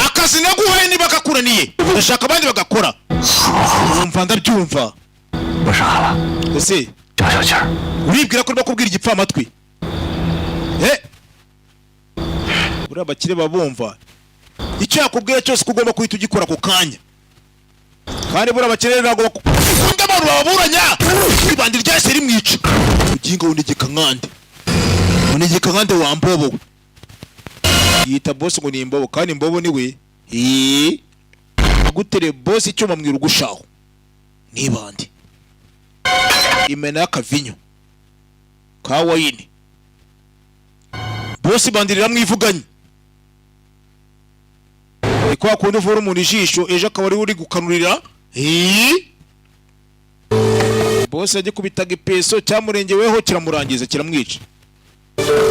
akazi naguhaye niba kakuraniye ndashaka abandi bagakora. Umva, ndabyumva. Ese uribwira ko urimo kubwira igipfamatwi, eh? Buriya abakire babumva icyo yakubwira cyose ko ugomba guhita ugikora ako kanya. Kandi buriya abakire ntabwo bakunda abantu bababuranya. Ibandi ryahise rimwica. Uginga unigika nkande, unigika nkande wa mbobo we. Yita boss ngo ni imbobo, kandi imbobo ni we. Eee, agutere boss icyuma mwirugushaho nibandi imena y'akavinyo ka wayini. Boss bandirira mwivuganye. Ni kwa kundi uvura umuntu ijisho, ejo akaba ari we uri gukanurira. Eee, boss yagikubitaga ipeso cyamurengeweho kiramurangiza, kiramwica.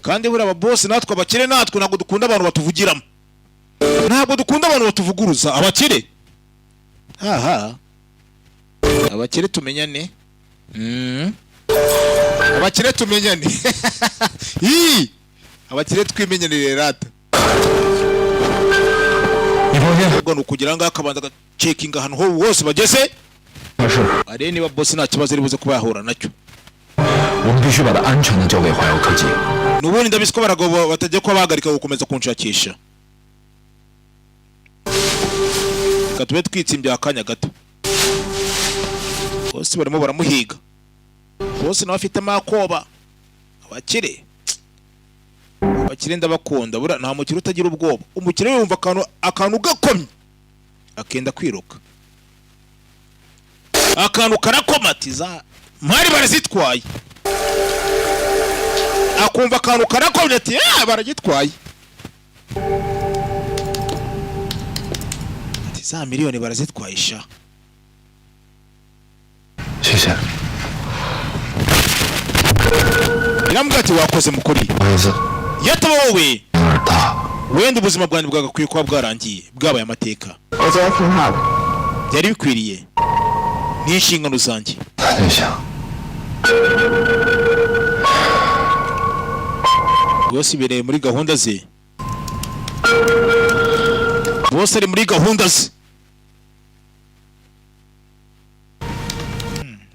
Kandi buriya aba boss, natwe abakire, natwe ntabwo dukunda abantu batuvugiramo, ntabwo dukunda abantu batuvuguruza abakire. Aha abakire tumenyane. Abakire tumenyane. Ii! Abakire twimenyanire rata. Ubwo ni ukugira ngo akabanza agacekinga ahantu hose bageze, arebe niba boss nta kibazo ari buze kuba yahura nacyo. 我们必须把它安全的交给华耀科技。 N'ubundi ndabizi ko baragabo batajya kuba bahagarika gukomeza kunshakisha. Reka tube twitsimbye akanya gato. Bose barimo baramuhiga, bose nawe afitemo akoba. Abakire, abakire ndabakunda. Buriya nta mukire utagira ubwoba. Umukire yumva akantu gakomye akenda kwiruka, akantu karakomatiza mwari barazitwaye. Akumva akantu karakomye ati: "Ah, baragitwaye." Ati: "Za miliyoni barazitwaye sha." 谢谢， Iramubwira ati: "Wakoze mukuri." 不好意思， Iyo ataba wowe, 有点大。 wenda ubuzima bwanjye bwagakwiye kuba bwarangiye, bwabaye amateka. 我觉得挺好的。 Byari bikwiriye, ni inshingano zanjye. 那就行。 Bose ibereye muri gahunda ze, bose ari muri gahunda ze.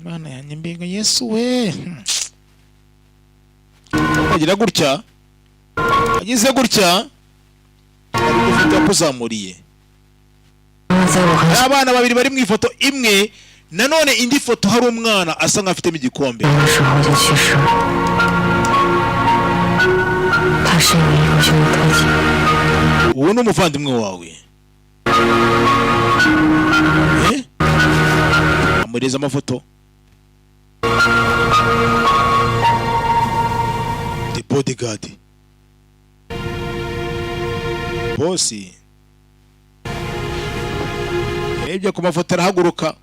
Mana yanjye, mbega Yesu we! Agira gutya, agize gutya ariko ufite yakuzamuriye. Hari abana babiri bari mu ifoto imwe, nanone indi foto hari umwana asa nkaho afitemo igikombe. 的时候就去世了。他是一名优秀的特警。 Uwo ni umuvandimwe wawe, eh? Amureza amafoto. The Bodyguard, boss yarebye ku mafoto arahaguruka,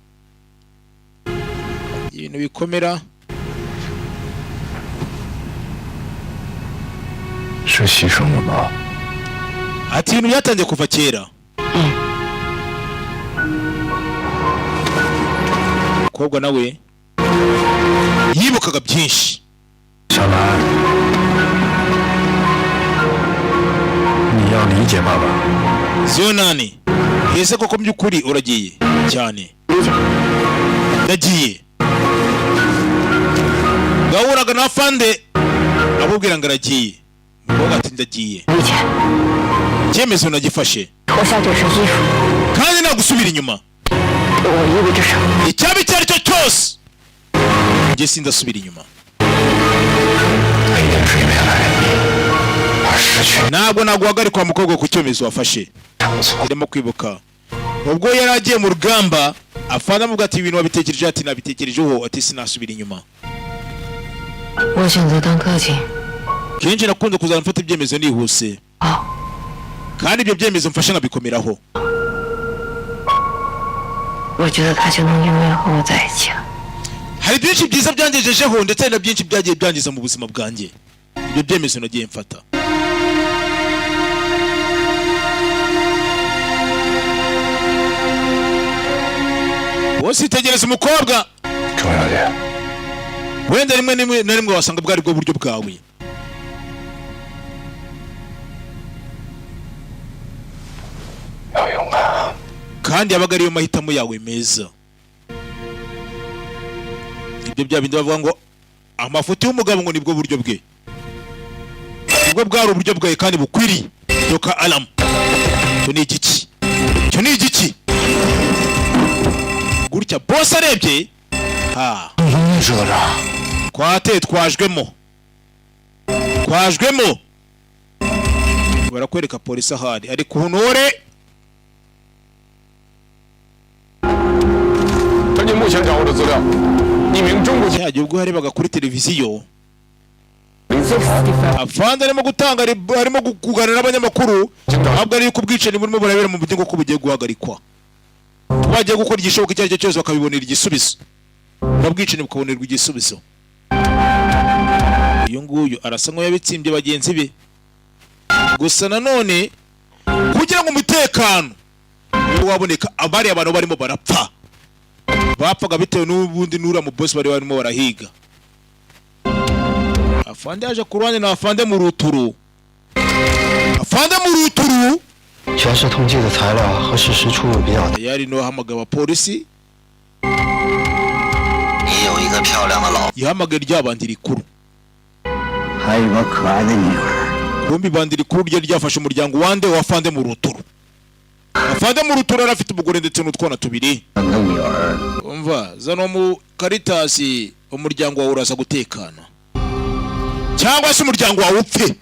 ibintu bikomera. 是牺牲了吗？ Ati: "Ibintu byatangiye kuva kera." Umukobwa nawe yibukaga byinshi. 小兰，要理解爸爸。 Zionani, ese koko by'ukuri uragiye cyane? Ndagiye. Gahuraga na fande amubwira ngo aragiye, umukobwa ati ndagiye, icyemezo nagifashe 脱下这身衣服， kandi nagusubira inyuma. 对我意味着什么？ Icyaba icyo ari cyo cyose, njye sindasubira inyuma. 他一定是因为爱你而失去 Ntabwo naguhagarika wa mukobwa ku cyemezo wafashe. 长错。 Irimo kwibuka ubwo yari agiye mu rugamba, afande amubwira ati ibintu wabitekerejeho? Ati nabitekerejeho. Ati sinasubira inyuma. 我选择当客气。 Kenshi nakunze kuzana mfata ibyemezo nihuse, 好， kandi ibyo byemezo mfashe nkabikomeraho. 我觉得他就能永远和我在一起了。 Hari byinshi byiza byangejejeho, ndetse hari na byinshi byagiye byangiza mu buzima bwanjye ibyo byemezo nagiye mfata. Bose itegereza umukobwa. 钟小姐， Wenda rimwe rimwe na rimwe wasanga bwari bwo buryo bwawe. 要勇敢啊！ Kandi yabaga ariyo mahitamo yawe meza. Ibyo bya bindi bavuga ngo amafuti y'umugabo ngo nibwo buryo bwe, nibwo bwari uburyo bwawe kandi bukwiriye. Doka alamu, icyo ni igiki? Icyo ni igiki? Gutya bose arebye ha. 你知道这？ Twateye, twajwemo, twajwemo. Barakwereka polisi ahari ari ku ntore. 根据目前掌握的资料，一名中国籍 Cya gihe ubwo yarebaga kuri televiziyo, 李自成 afande arimo gutanga, arimo kuganira n'abanyamakuru, ntabwo ari yuko ubwicanyi burimo burabera mu buryo ko bugiye guhagarikwa, bagiye gukora igishoboka icyo ari cyo cyose bakabibonera igisubizo, ubwicanyi bukabonerwa igisubizo. Uyu nguyu arasa nk'uwabitsimbye bagenzi be. Gusa nanone kugira ngo umutekano ube waboneka, abari abantu barimo barapfa, bapfaga bitewe n'ubundi n'uriya mu bosi bari barimo barahiga. Afande yaje ku ruhande na afande mu ruturu, afande mu ruturu. 全市统计的材料和事实出入比较大。 Yari niwe wahamagaye abapolisi. 你有一个漂亮的老， Yahamagaye rya bandi rikuru. 还有个可爱的女儿。 Bombi bandi rikuru ryari ryafashe umuryango wande wa afande mu ruturu. Afande mu ruturu yari afite umugore ndetse n'utwana tubiri. 两个女儿， Umva, zano mu karitasi, umuryango wawe uraza gutekana cyangwa se umuryango wawe upfe.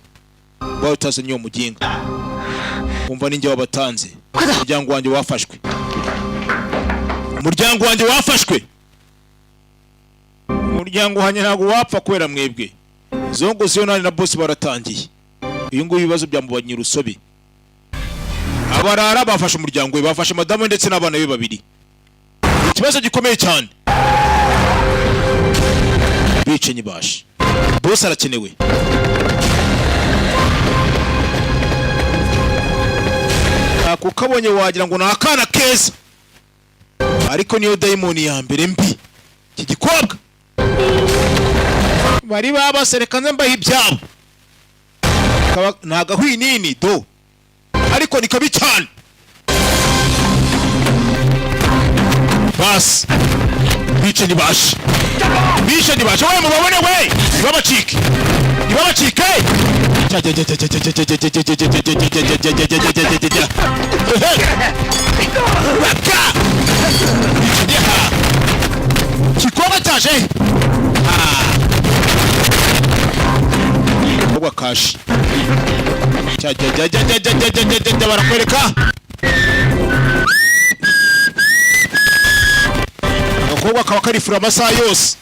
Wawe utazanye uwo muginga, umva, ninjye wabatanze. Umuryango wanjye wafashwe, umuryango wanjye wafashwe, umuryango wanjye ntabwo wapfa kubera mwebwe. Zongo ziyonani na bosi baratangiye. Uyu nguyu ibibazo byamubanye urusobe. Abarara bafashe umuryango we, bafashe madamu we ndetse n'abana be babiri. Ikibazo gikomeye cyane, bicanyi bashe, bose arakenewe. Ako kabonye wagira ngo ni akana keza, ariko niyo dayimoni ya mbere mbi. Iki gikobwa bari babasereka nze mbaha ibyabo. Ni agahwinini do, ariko ni kabi cyane. Basi bicanyi bashe, bicanyi bashe we, mubabone we, ntibabacike, ntibabacike. Raka kikobwa cyaje, kobwa kashi, barakwereka agakobwa kaba kari furi amasaha yose,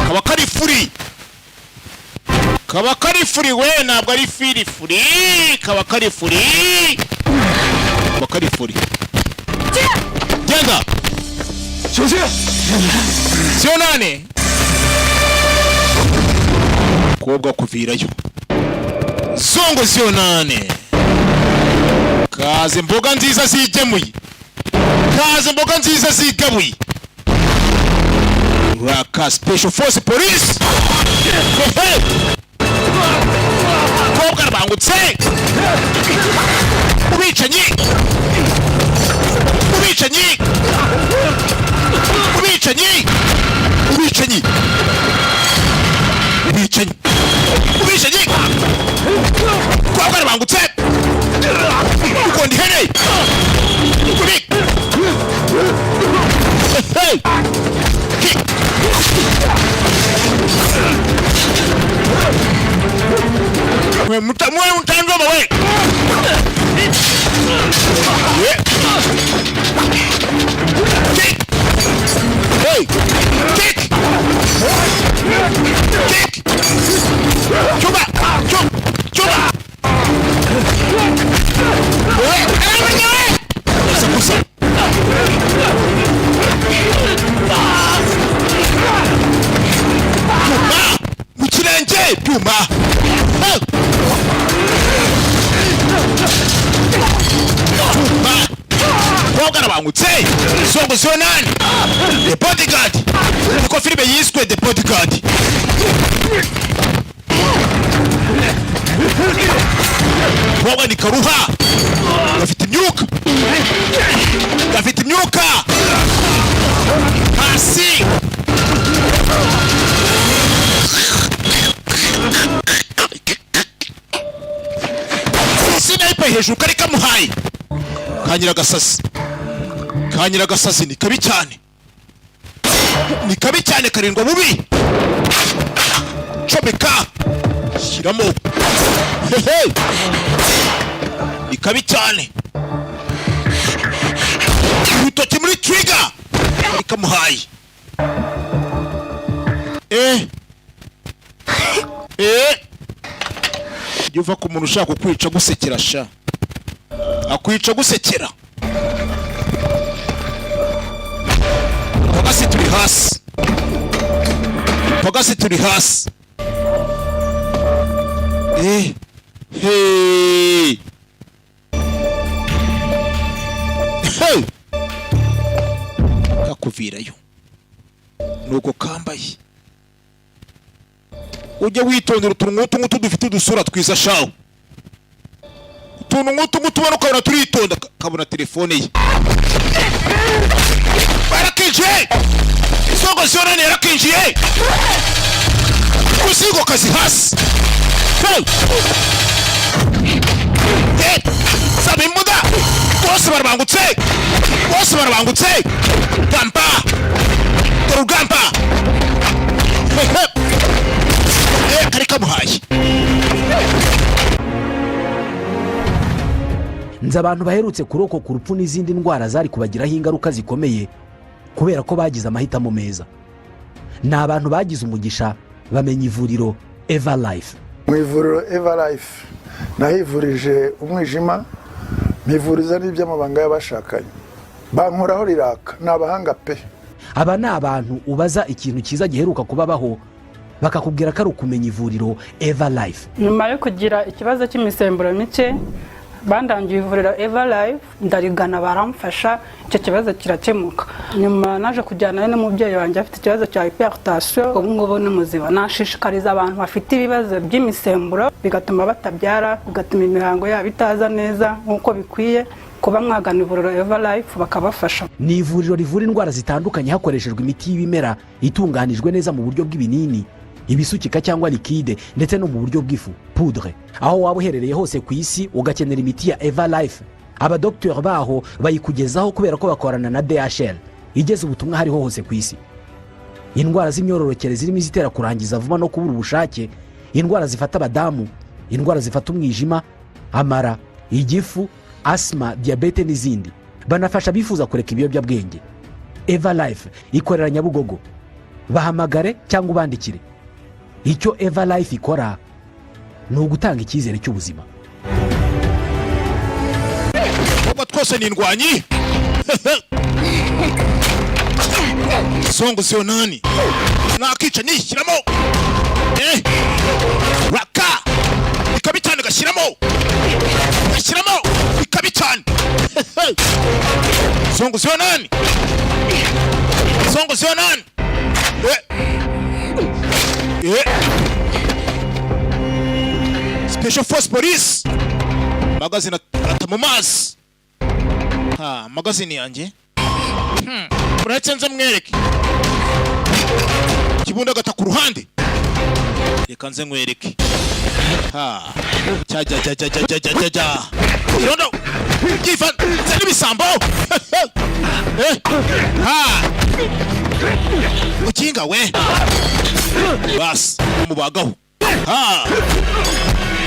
kaba kari furi, kaba kari furi we, ntabwo ari firi furi, kaba kari furi, kaba kari furi. Genda siyonane kobwa kuvirayo zongo siyonane. Kaze imboga nziza zigemuye, kaze imboga nziza zigabuye. Raka Special Force Police. Hey! Kobwa arabangutse. Ubicanyi, ubicanyi, ubicanyi, ubicanyi, ubicanyi, ubicanyi. Kobwa arabangutse, ukonda ihene uri. Hey! Kick! We muta mwe mutandoma we. Yeah. Kick! Hey! Kick! Kick! Chuba! Chuba! Chuba! We! We! Gusa gusa. Byuma! Mu kirenge! Byuma! Hey! Byuma! Kobwa arabangutse. Songo Zionani, The Bodyguard, niko filime yiswe, The Bodyguard. Kobwa ni karuha, gafite imyuka, gafite imyuka hasi. Sniper hejuru kari kamuhaye kanyiragasasi, kanyiragasasi. Ni kabi cyane, ni kabi cyane, karindwa bubi. Comeka, shyiramo. Hehe, ni kabi cyane. Urutoki muri trigger kari kamuhaye. Eh eh, jya uva ku muntu ushaka kukwica gusekera sha, akwica gusekera. Pagasi turi hasi, pagasi turi hasi. Eh hey hey, kakuvirayo nuko kambaye. Ujye witondera utuntu nk'utu ngutu dufite udusura twiza shawo, utuntu nk'utu ngutu ubona ukabona turitonda. Kabona telefone ye barakinjiye. Isongo ziyonani yarakinjiye kuzigo kazi hasi. Hey! Eh! Saba imbunda, bose barabangutse, bose barabangutse. Gamba, dore urugamba. Hey, hey! Eh, kari kamuhaye. Nzi abantu baherutse kurokoka urupfu n'izindi ndwara zari kubagiraho ingaruka zikomeye kubera ko bagize amahitamo meza. Ni abantu bagize umugisha bamenya ivuriro Eva Life. Mu ivuriro Eva Life nahivurije umwijima, mpivuriza n'iby'amabanga y'abashakanye, bankoraho riraka, ni abahanga pe. Aba ni abantu ubaza ikintu cyiza giheruka kubabaho, bakakubwira ko ari ukumenya ivuriro Eva Life. Nyuma yo kugira ikibazo cy'imisemburo mike, bandangiye ivuriro Eva Life, ndarigana baramfasha, icyo kibazo kirakemuka. Nyuma naje kujyanayo n'umubyeyi wanjye afite ikibazo cya hypertension, ubu ngubu ni muzima. Nashishikariza abantu bafite ibibazo by'imisemburo bigatuma batabyara, bigatuma imihango yabo itaza neza nk'uko bikwiye, kuba mwagana ivuriro Eva Life bakabafasha. Ni ivuriro rivura indwara zitandukanye hakoreshejwe imiti y'ibimera itunganijwe neza mu buryo bw'ibinini, ibisukika cyangwa liquide, ndetse no mu buryo bw'ifu, poudre. Aho waba uherereye hose ku isi ugakenera imiti ya Eva Life, abadogiteri baho bayikugezaho kubera ko bakorana na DHL igeze ubutumwa hariho hose ku isi. Indwara z'imyororokere zirimo izitera kurangiza vuba no kubura ubushake, indwara zifata abadamu, indwara zifata umwijima, amara, igifu, asima, diyabete n'izindi. Banafasha abifuza kureka ibiyobyabwenge. Eva Life ikorera Nyabugogo, bahamagare cyangwa ubandikire. Icyo Eva Life ikora ni ugutanga icyizere cy'ubuzima. Kuba twose ni indwanyi. Songo Zionani nakica nishyiramo. Eh, raka ikabi cyane, gashyiramo, gashyiramo ikabi cyane. Songo Zionani, Songo Zionani. Eh eh, Special Force Police. Magazine ata mu mazi. Ha, magazine yanjye. Muretse nze mwereke. Kibunda gata ku ruhande. Reka nze nkwereke. Ha, cya cya cya cya cya cya cya cya cya Irondo byivanze n'ibisambo. Eh, ha, mukinga we, basi mubagaho. Ha,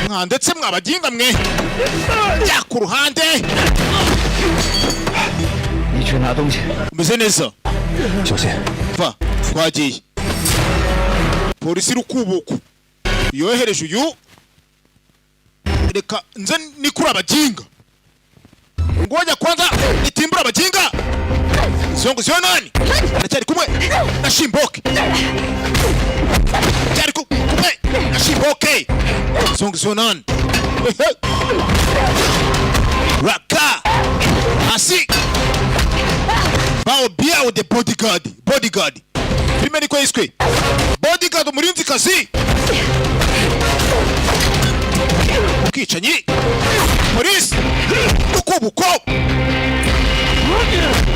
mwa ndetse mwabaginga mwe, jya ku ruhande. 你去拿东西。 Umeze neza? 小心。 Va, twagiye. Polisi rukubuku yohereje uyu. Reka nze nikura abaginga, ngoja kwanza nitimbura abaginga. Zongo zionani aracyari kumwe na Shimboke, cyari kumwe na Shimboke. Zongo zionani raka hasi. Bao Biao the Bodyguard. Bodyguard filime niko yiswe, Bodyguard, umurinzi kazi. Ubwicanyi, polisi rukubuko.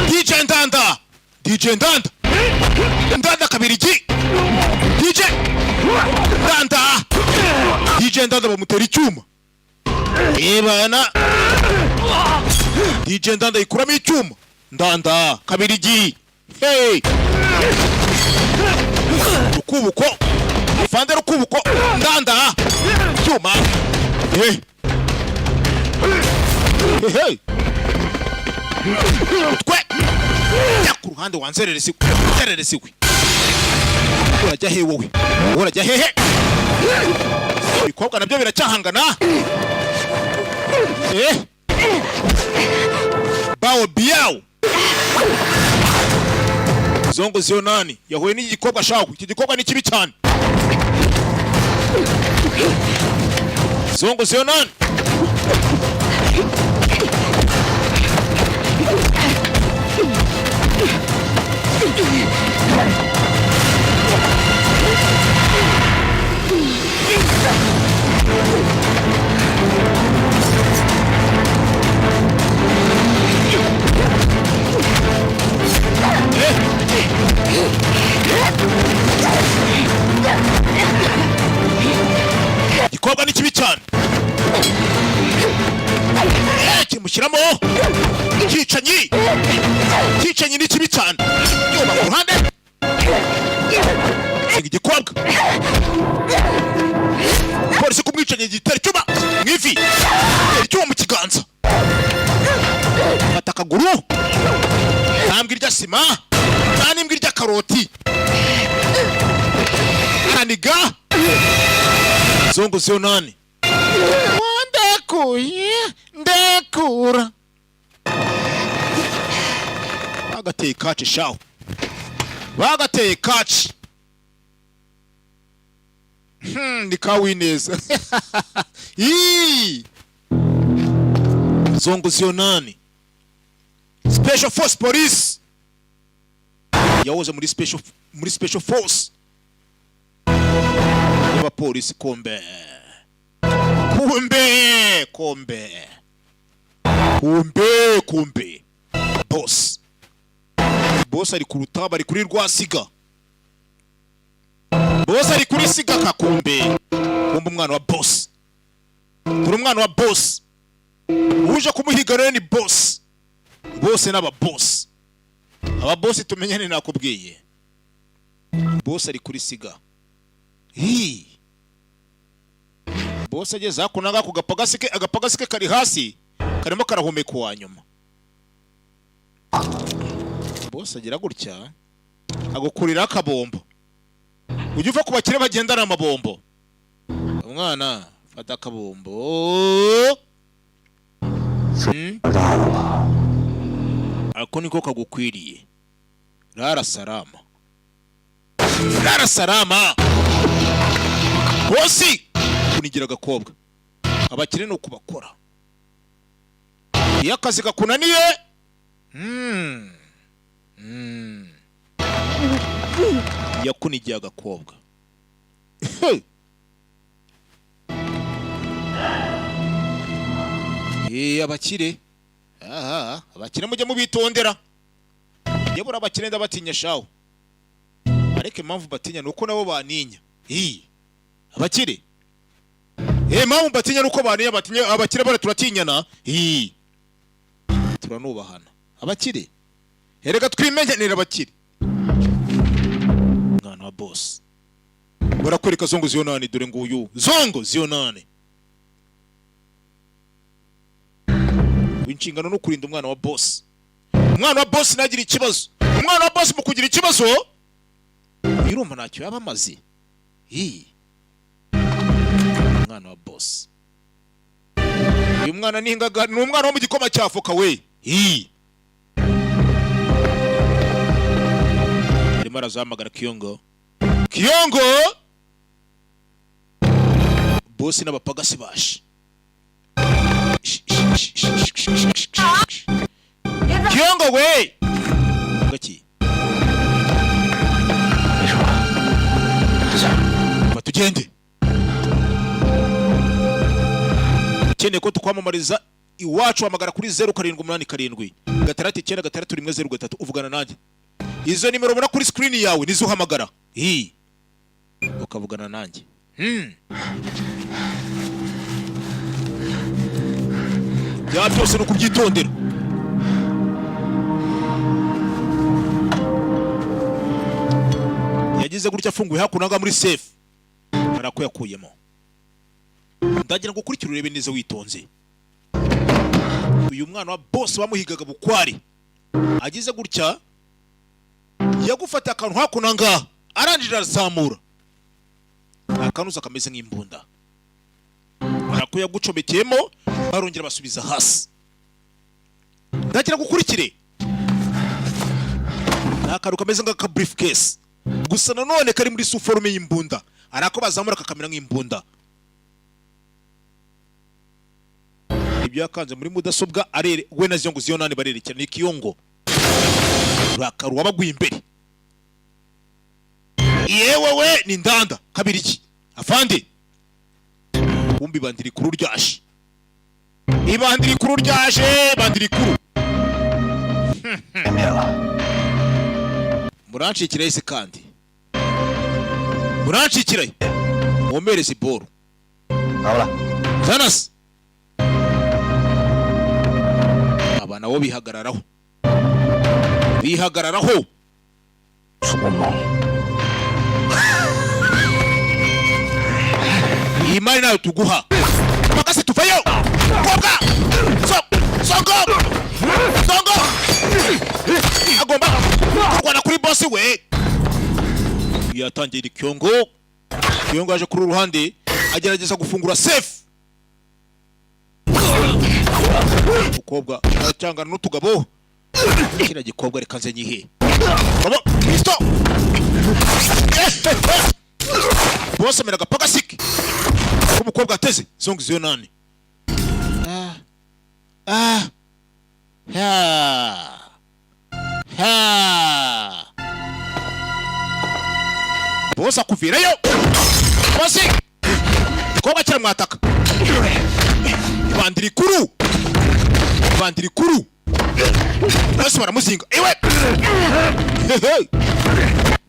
DJ Ndanda, DJ Ndanda, Ndanda Kabirigi, DJ Ndanda, DJ Ndanda bamutera icyuma. Ebana, DJ Ndanda yikuramo icyuma. Ndanda Kabirigi, hey, rukubuko, fande rukubuko, Ndanda cyuma. Hey hey hey, twe jya ku ruhande, wanzerere siwe, nzerere siwe. Urajya he wowe? Urajya hehe? Ibikobwa nabyo biracyahangana. Eh, Bao Biao Zongo Zionani yahuye n'igikobwa shahu. Iki gikobwa ni kibi cyane. Zongo Zionani. Igikobwa ni kibi cyane. Eh, kimushyiramo cyicanyi. Cyicanyi ni kibi cyane. Yuma ku ruhande, siga igikobwa. Polisi kumwicanyi gitera icyuma mu ivi, gitera icyuma mu kiganza, fata akaguru. Nta mbwa irya sima, nta n'imbwa irya karoti. Araniga Zongo Zionani. Wandekuye, ndekura. Bagateye kaci shaho, bagateye kaci. Ni kawineza. Ii! Zongo Zionani, Special Force Police, yahoze muri special force y'abapolisi. Kumbe, kumbe, kumbe, kumbe, kumbe boss, boss ari ku rutaba, ari kuri rwasiga. Boss ari kuri siga kakumbe. Kumbe umwana wa boss, turi umwana wa boss uje kumuhiga rero ni boss. Bose n'aba boss, aba boss tumenyane. Nakubwiye, boss ari kuri siga. Hii. Boss ageze hakuno ku gapagasi ke, agapagasi ke kari hasi karimo karahumeka uwa nyuma. Boss agira gutya agukurira akabombo. Ujya uva ku bakire bagendana amabombo. Umwana, fata akabombo. Ako niko kagukwiriye. Rara salama, rara salama. Boss kunigira agakobwa. Abakire ni uku bakora iyo akazi kakunaniye. Yakunigiye agakobwa. Hey! Abakire, aha abakire mujye mubitondera. Yebura abakire ndabatinya shawo, ariko impamvu batinya ni uko nabo baninya. Abakire, impamvu batinya ni uko baninya. Batinya abakire bara turatinyana, turanubahana. Abakire erega twimenyanira abakire. Mwana wa boss barakwereka zongo ziyonani, dore nguyu zongo ziyonani. Inshingano no kurinda umwana wa boss. Umwana wa boss nagira ikibazo, umwana wa boss mu kugira ikibazo yirumva ntacyo yaba amaze. Umwana wa boss, uyu mwana ni ingaga, ni umwana wo mu gikoma cya foka we. Arimo arazahamagara Kiyongo. Kiyongo, boss n'abapagasi baje. Kiyongo we, gaki tugende. Ukeneye ko tukwamamariza iwacu, hamagara kuri 0787 696 103, uvugana nanjye. Izo nimero ubona kuri screen yawe nizo uhamagara, ukavugana nanjye. Bya byose ni ukubyitondera. Yagize gutya afunguye hakuno muri safe, hari ako yakuyemo. Ndagira ngo ukurikire urebe neza witonze. Uyu mwana wa boss bamuhigaga bukwari, agize gutya yagufata akantu hakuno ngaha, arangije arazamura akanuza kameze nk'imbunda, hari ako yagucomekeyemo, barongera basubiza hasi. Ndagira ngo ukurikire, ni akantu kameze nk'aka briefcase, gusa nanone kari muri sous forme y'imbunda. Hari ako bazamura kakamera nk'imbunda. Ibyo yakanze muri mudasobwa arere we na Ziyongo Ziyonani barerekana. Ni Kiyongo rakaru wabaguye imbere. Yewe we, ni ndanda kabiri iki afande kumbi bandiri kuru ryashe, ibandiri kuru ryaje, bandiri kuru muranshikira ese kandi muranshikira mwomereze iboro Zanas. Aba nabo bihagararaho, bihagararaho. Iyi mari nayo tuguha pakasi tuvayo. Kobwa songo songo agomba kurwana kuri boss we. Yatangira Kyongo. Kyongo aje kuri ruhande agerageza gufungura safe. Umukobwa aracyangana n'utugabo. Kiriya gikobwa reka nze nyihe. Gabo, Kristo! Bose amera agapagasike ko umukobwa ateze zongo izo nani. Ah. Ha. Ha. Bose akuvirayo. Bose. Gikobwa kiramwataka. Ibandiri kuru. Ibandiri kuru. Bose baramuzinga. Ewe.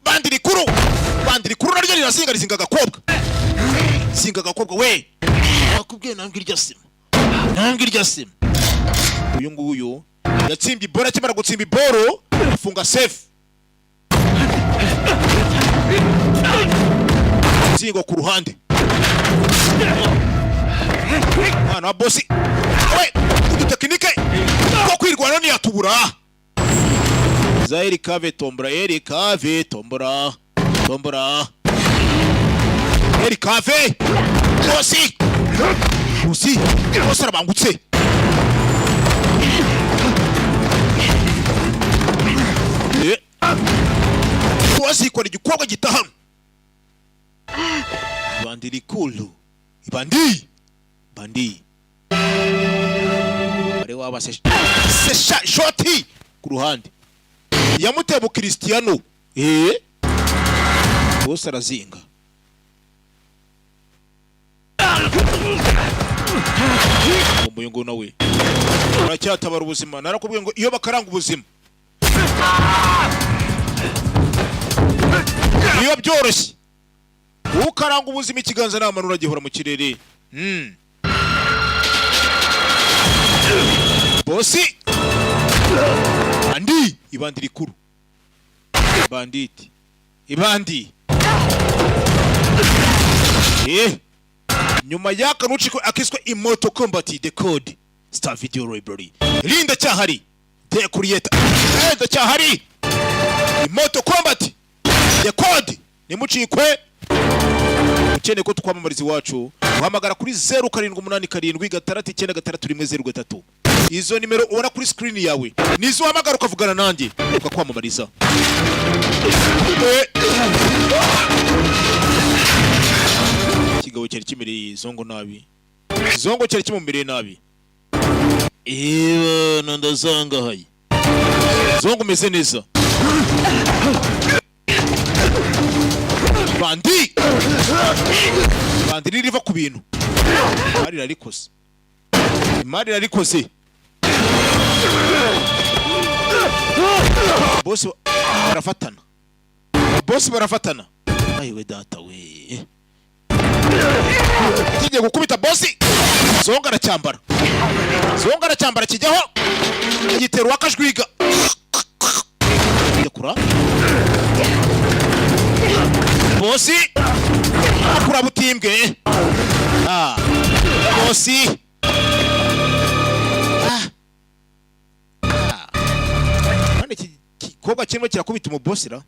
Bandiri kuru. Bandiri kuru naryo rirazinga, rizinga agakobwa. Zinga agakobwa we. Nakubwiye nambwe irya sima. Nambwe irya sima. Uyu nguyu yatsimbye iboro, akimara gutsimba iboro afunga safe. Zingwa ku ruhande. Mwana wa bosi. We, udutekinike ko kwirwana ntiyatubura. Zairi kave tombora, eri kave tombora, tombora. Eri kave. Bosi. Bosi, bosi arabangutse. Bosi ikora igikorwa gitahano. Ibandi rikulu. Ibandi. Bandi. Bare waba se shoti ku ruhande. Yamuteye Cristiano. Bose arazinga. Uyu nguyu nawe uracyatabara ubuzima. Narakubwiye ngo iyo bakaranga ubuzima biba byoroshye. Ukaranga ubuzima, ikiganza namanura gihora mu kirere. Bosi andi ibandi rikuru, banditi ibandi nyuma y'aka nuciko akiswe Immortal Kombat: The Code, Star Video Library Linda cyahari, The Creator cyahari. Immortal Kombat: The Code, nimucikwe. Ukeneye ko tukwamamariza iwacu, uhamagara kuri 0787696103. Izo nimero ubona kuri screen yawe nizo uhamagara ukavugana nanjye ukakwamamariza. Ikigabo cyari kimereye Zongo nabi, Zongo cyari kimumereye nabi. Ibana ndazangahaye, Zongo umeze neza. Bandi bandi ririva ku bintu, imari irarikoze, imari irarikoze. Bose barafatana, bose barafatana. Ayiwe data we, kigiye gukubita bosi. Zongo aracyambara, Zongo aracyambara, kijyaho agitera uwakajwiga kura bosi akura butimbwe. Ah, bosi. Ah. Ah. None iki gikobwa kirimo kirakubita umubosi ra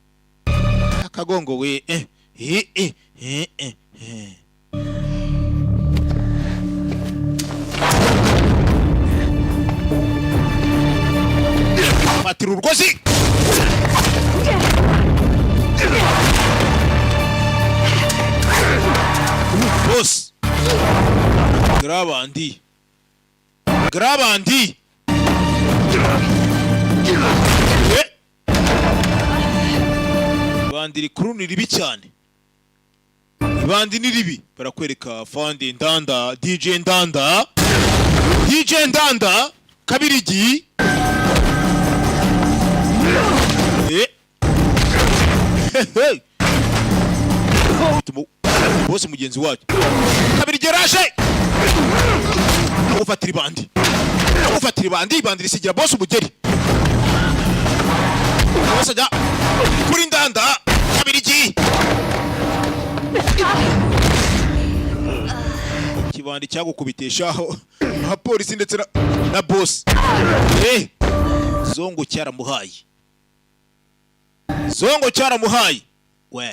akagongo we. Eh eh eh eh eh eh. Fatira urugozi. Boss grabandi grabandi. Eh! Ibandi rikuru ni ribi cyane, ibandi ni ribi. Barakwereka fandi Ndanda, DJ Ndanda, DJ Ndanda Kabirigi. Eh. Hey. Bose mugenzi wacu Kabirigi yaraje ufatira ibandi, ufatira ibandi, ibandi risigira bose umugeri. Bose ajya kuri Ndanda Kabirigi. Ikibandi cyagukubiteshaho abapolisi ndetse na boss. Zongo cyaramuhaye, Zongo cyaramuhaye. We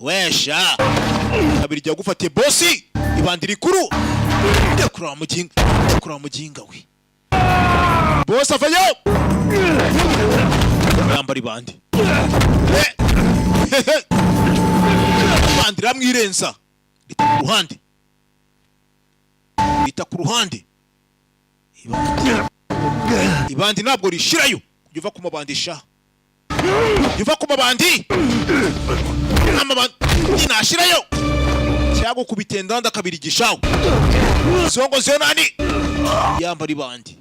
wesha Kabirigi yagufatiye bosi ibandi rikuru. Ndakura muginga, ndakura muginga we. Bosi avayo yambara ibandi. Ibandi ramwirenza, rita ku ruhande, rita ku ruhande. Ibandi ntabwo rishirayo. Kujya uva ku mabandi sha, jya uva ku mabandi, amabandi nashirayo cyangwa kubita Ndanda Kabiri gishaho. Zongo zionani yambara ibandi,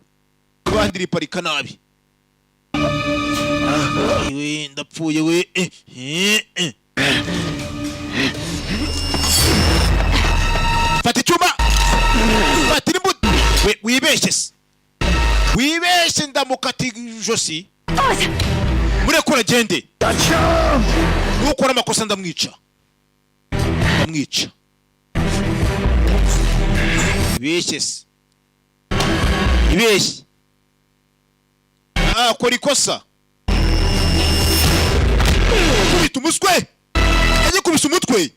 ibandi riparika nabi. Iwe ndapfuye we. Eh, eh, eh. Fata icyuma, fata imbuto. We wibeshye se, wibeshye, ndamukata ijosi. Murekure agende, nukora amakosa ndamwica, ndamwica. Ibeshye se, ibeshye, akora ikosa. Kubita umuswe, agikubise umutwe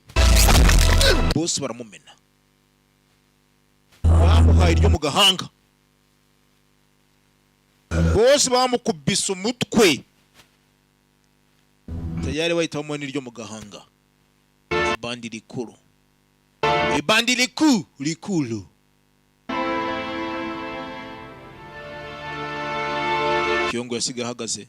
bose baramumena, bamuhaye iryo mu gahanga. Bose bamukubise umutwe tayari, bahita bamuha n'iryo mu gahanga. Ibandi rikuru, ibandi rikuru. Kiyongo yasigaye ahagaze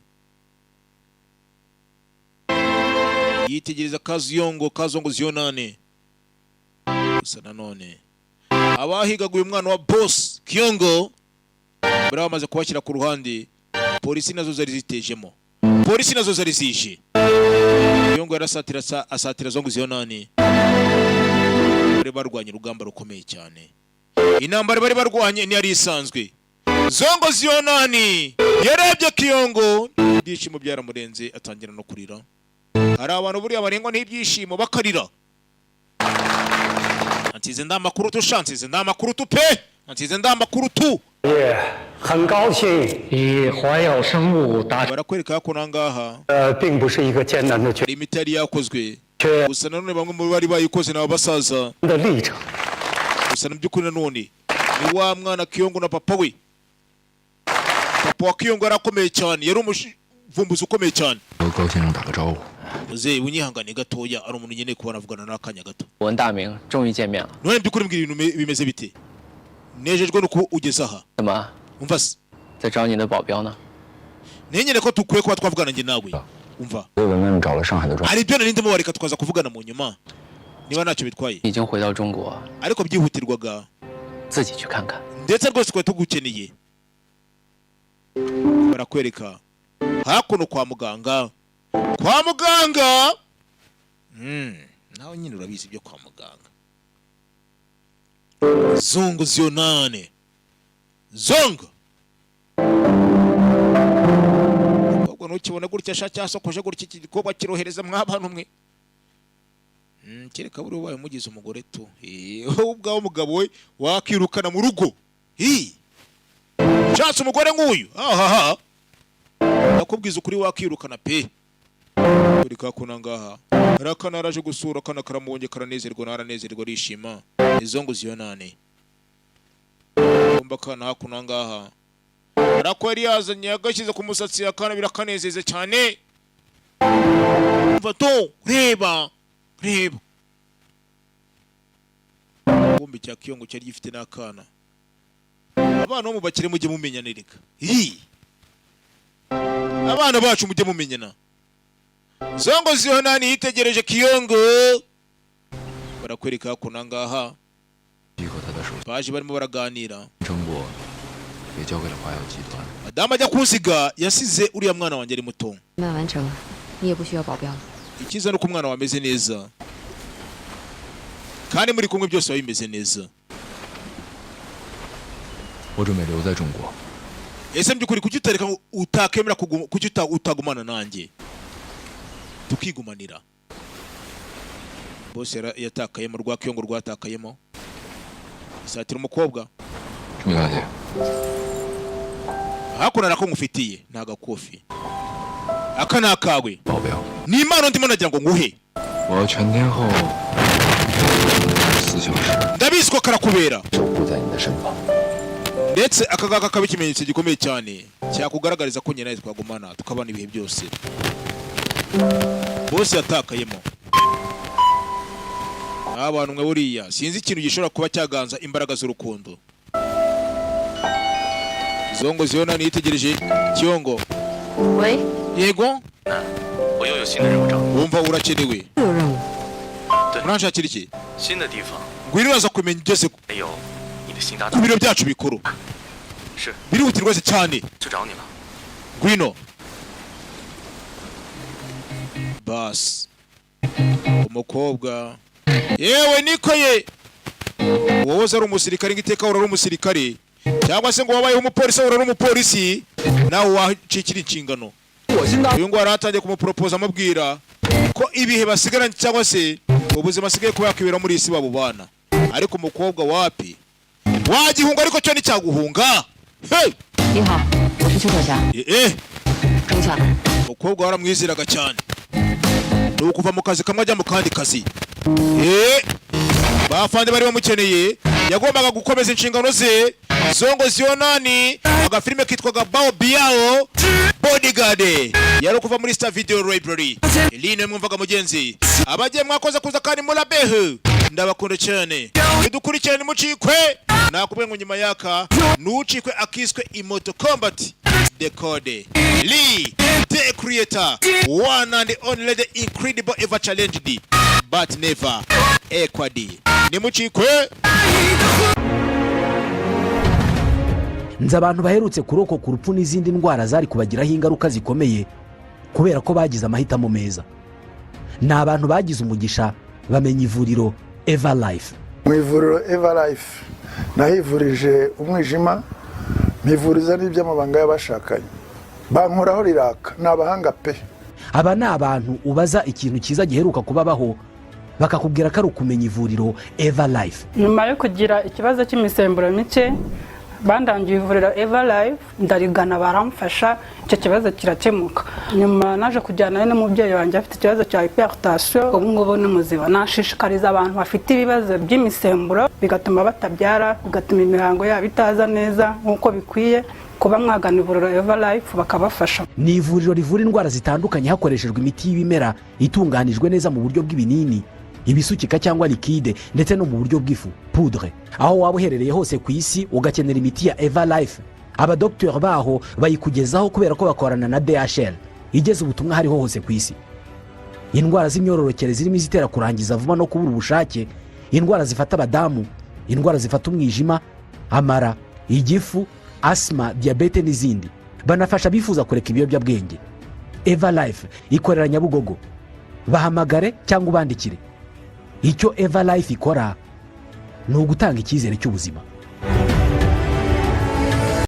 yitegereza Kaziyongo, Kazongo zionane. Gusa nanone abahigaga uyu mwana wa boss Kiyongo bari bamaze kubashyira ku ruhande, polisi nazo zari zitejemo, polisi nazo zari zije. Kiyongo yarasatira asatira Zongo Ziyonani. Bari barwanye urugamba rukomeye cyane, intambara bari barwanye ntiyari isanzwe. Zongo Ziyonani yarebye Kiyongo, ibyishimo byaramurenze, atangira no kurira. Hari abantu buriya barengwa n'ibyishimo bakarira. Antize ndamakuru tu sha, nsize ndamakuru tu pe, antize ndamakuru tu. 也很高兴与华药生物达 Barakwereka ko nangaha 并不是一个艰难的决 hari imiti yari yakozwe, gusa nanone bamwe mu bari bayikoze ni abasaza 的历程。 Gusa mu by'ukuri nanone ni wa mwana Kiyongo na papa we. Papa wa Kiyongo yarakomeye cyane, yari umuvumbuzi ukomeye cyane. 和高先生打个招呼。 Muzehe, unyihangane gatoya, ari umuntu nkeneye kuba navugana n'akanya gato. 我跟大明终于见面了。 None by'ukuri mbwira, ibintu bimeze bite? Nejejwe nuko ugeze aha. 怎么 Umva se, 在找你的保镖呢？ nenyere ko dukwiye kuba twavugana njye nawe, umva. 为文文找了上海的专， Hari ibyo nari ndimo, wareka tukaza kuvugana mu nyuma niba ntacyo bitwaye. 已经回到中国， Ariko byihutirwaga 自己去看看。 ndetse rwose twari tugukeneye. Barakwereka hakuno kwa muganga, kwa muganga. Nawe nyine urabizi ibyo kwa muganga. Zungu ziyonane zongo umukobwa ntukibone gutya sha, cyasokoje gutya, iki gikorwa kirohereza mw'abantu mwe. Kereka buriya ubaye umugize umugore tu. Wowe ubwawe umugabo we wakirukana mu rugo. Hi! Ushatse umugore nk'uyu, ahaha, ndakubwiza ukuri, wakirukana pe. Buri kakuna ngaha hari akana yaraje gusura, akana karamubonye karanezerwa, naranezerwa, arishima. Izo ngo ziyonane kumba akana hakuno ngaha hari ako yari yazanye, yagashyize ku musatsi, akana birakanezeza cyane. Umva to, reba reba, kumbe cya Kiyongo cyari gifite n'akana. Abana bo mu bakire mujye mumenyana reka. Hi! Abana bacu mujye mumenyana. Zongo zihonani yitegereje Kiyongo, barakwereka hakuno ngaha 一和他的手 baje barimo baraganira. 成果也交给了华药集团。 Madamu ajya kunsiga yasize uriya mwana wanjye ari muto. 慢完成了，你也不需要保镖了。 Icyiza ni uko umwana wawe ameze neza, kandi muri kumwe byose biba bimeze neza. 我准备留在中国。 Ese mu by'ukuri kuki utareka ngo utakemera kuki utagumana nanjye tukigumanira? Bose yatakayemo, rwa Kiyongo rwatakayemo, isatira umukobwa. 米大姐， Hakuno arako ngufitiye ni agakofi, aka ni akawe. 保镖， Ni impano ndimo nagira ngo nguhe. 我要全天候4小时 Ndabizi ko karakubera. 守护在你的身旁。 Ndetse aka ngaka kaba ikimenyetso gikomeye cyane cyakugaragariza ko nyina twagumana tukabana ibihe byose. Bose yatakayemo. Abantu mwe, buriya sinzi ikintu gishobora kuba cyaganza imbaraga z'urukundo. Zongo ziyona niyitegereje Kiyongo. 喂， Yego. 我又有新的任务找你， Wumva, urakenewe. 又有任务， Uranshakira iki? 新的地方 Ngwino, uraza kumenya ugeze 还有你的新搭 ku 档 biro byacu bikuru. 是 Birihutirwa rwose cyane. 去找你了。 Ngwino basi. Umukobwa yewe niko ye, wowe uzi ari umusirikare ngo iteka uhora ari umusirikare, cyangwa se ngo wabayeho umupolisi uhora ari umupolisi, nawe wacikira inshingano. Uyu nguyu yari atangiye kumuporopoza, amubwira ko ibihe basigaranye cyangwa se ubuzima asigaye kuba yakwibera muri iyi si babubana, ariko umukobwa wapi, wagihunga ariko cyo nticyaguhunga. Hey! 你好，我是邱小霞， Eh, eh. 周夏。 Umukobwa waramwizeraga cyane, ni ukuva mu kazi kamwe ajya mu kandi kazi. Eh, bafande bari bamukeneye, yagombaga gukomeza inshingano ze. Zongo Zionani, agafilime kitwaga Bao Biao Bodyguard, yari ukuva muri Star Video Library Eline. Mwumvaga mugenzi, abagiye mwakoze kuza kandi murabeho, ndabakunda cyane, nidukurikirane mucikwe. Nakubwiye ngo nyuma yaka nucikwe akiswe Imoto Combat The Code. Lee the creator, one and only, the incredible, ever challenged but never equally. Nimucikwe. Nzi abantu baherutse kurokoka urupfu n'izindi ndwara zari kubagiraho ingaruka zikomeye kubera ko bagize amahitamo meza. Ni abantu bagize umugisha bamenya ivuriro Eva Life. Mu ivuriro Eva Life nahivurije umwijima, mpivuriza n'iby'amabanga y'abashakanye, bankoraho riraka, ni abahanga pe. Aba ni abantu ubaza ikintu cyiza giheruka kubabaho, bakakubwira ko ari ukumenya ivuriro Eva Life. Nyuma yo kugira ikibazo cy'imisemburo mike, bandangiye ivuriro Eva Life, ndarigana baramfasha, icyo kibazo kirakemuka. Nyuma naje kujyanayo n'umubyeyi wanjye afite ikibazo cya hypertension, ubu ngubu ni muzima. Nashishikariza abantu bafite ibibazo by'imisemburo bigatuma batabyara, bigatuma imihango yabo itaza neza nk'uko bikwiye, kuba mwagana ivuriro Eva Life bakabafasha. Ni ivuriro rivura indwara zitandukanye hakoreshejwe imiti y'ibimera itunganijwe neza mu buryo bw'ibinini, ibisukika cyangwa liquide, ndetse no mu buryo bw'ifu, poudre. Aho waba uherereye hose ku isi ugakenera imiti ya Eva Life, abadogiteri baho bayikugezaho kubera ko bakorana na DHL igeza ubutumwa hariho hose ku isi. Indwara z'imyororokere zirimo izitera kurangiza vuba no kubura ubushake, indwara zifata abadamu, indwara zifata umwijima, amara, igifu, asima, diyabete n'izindi. Banafasha abifuza kureka ibiyobyabwenge. Eva Life ikorera Nyabugogo. Bahamagare cyangwa ubandikire. Icyo Eva Life ikora ni ugutanga icyizere cy'ubuzima.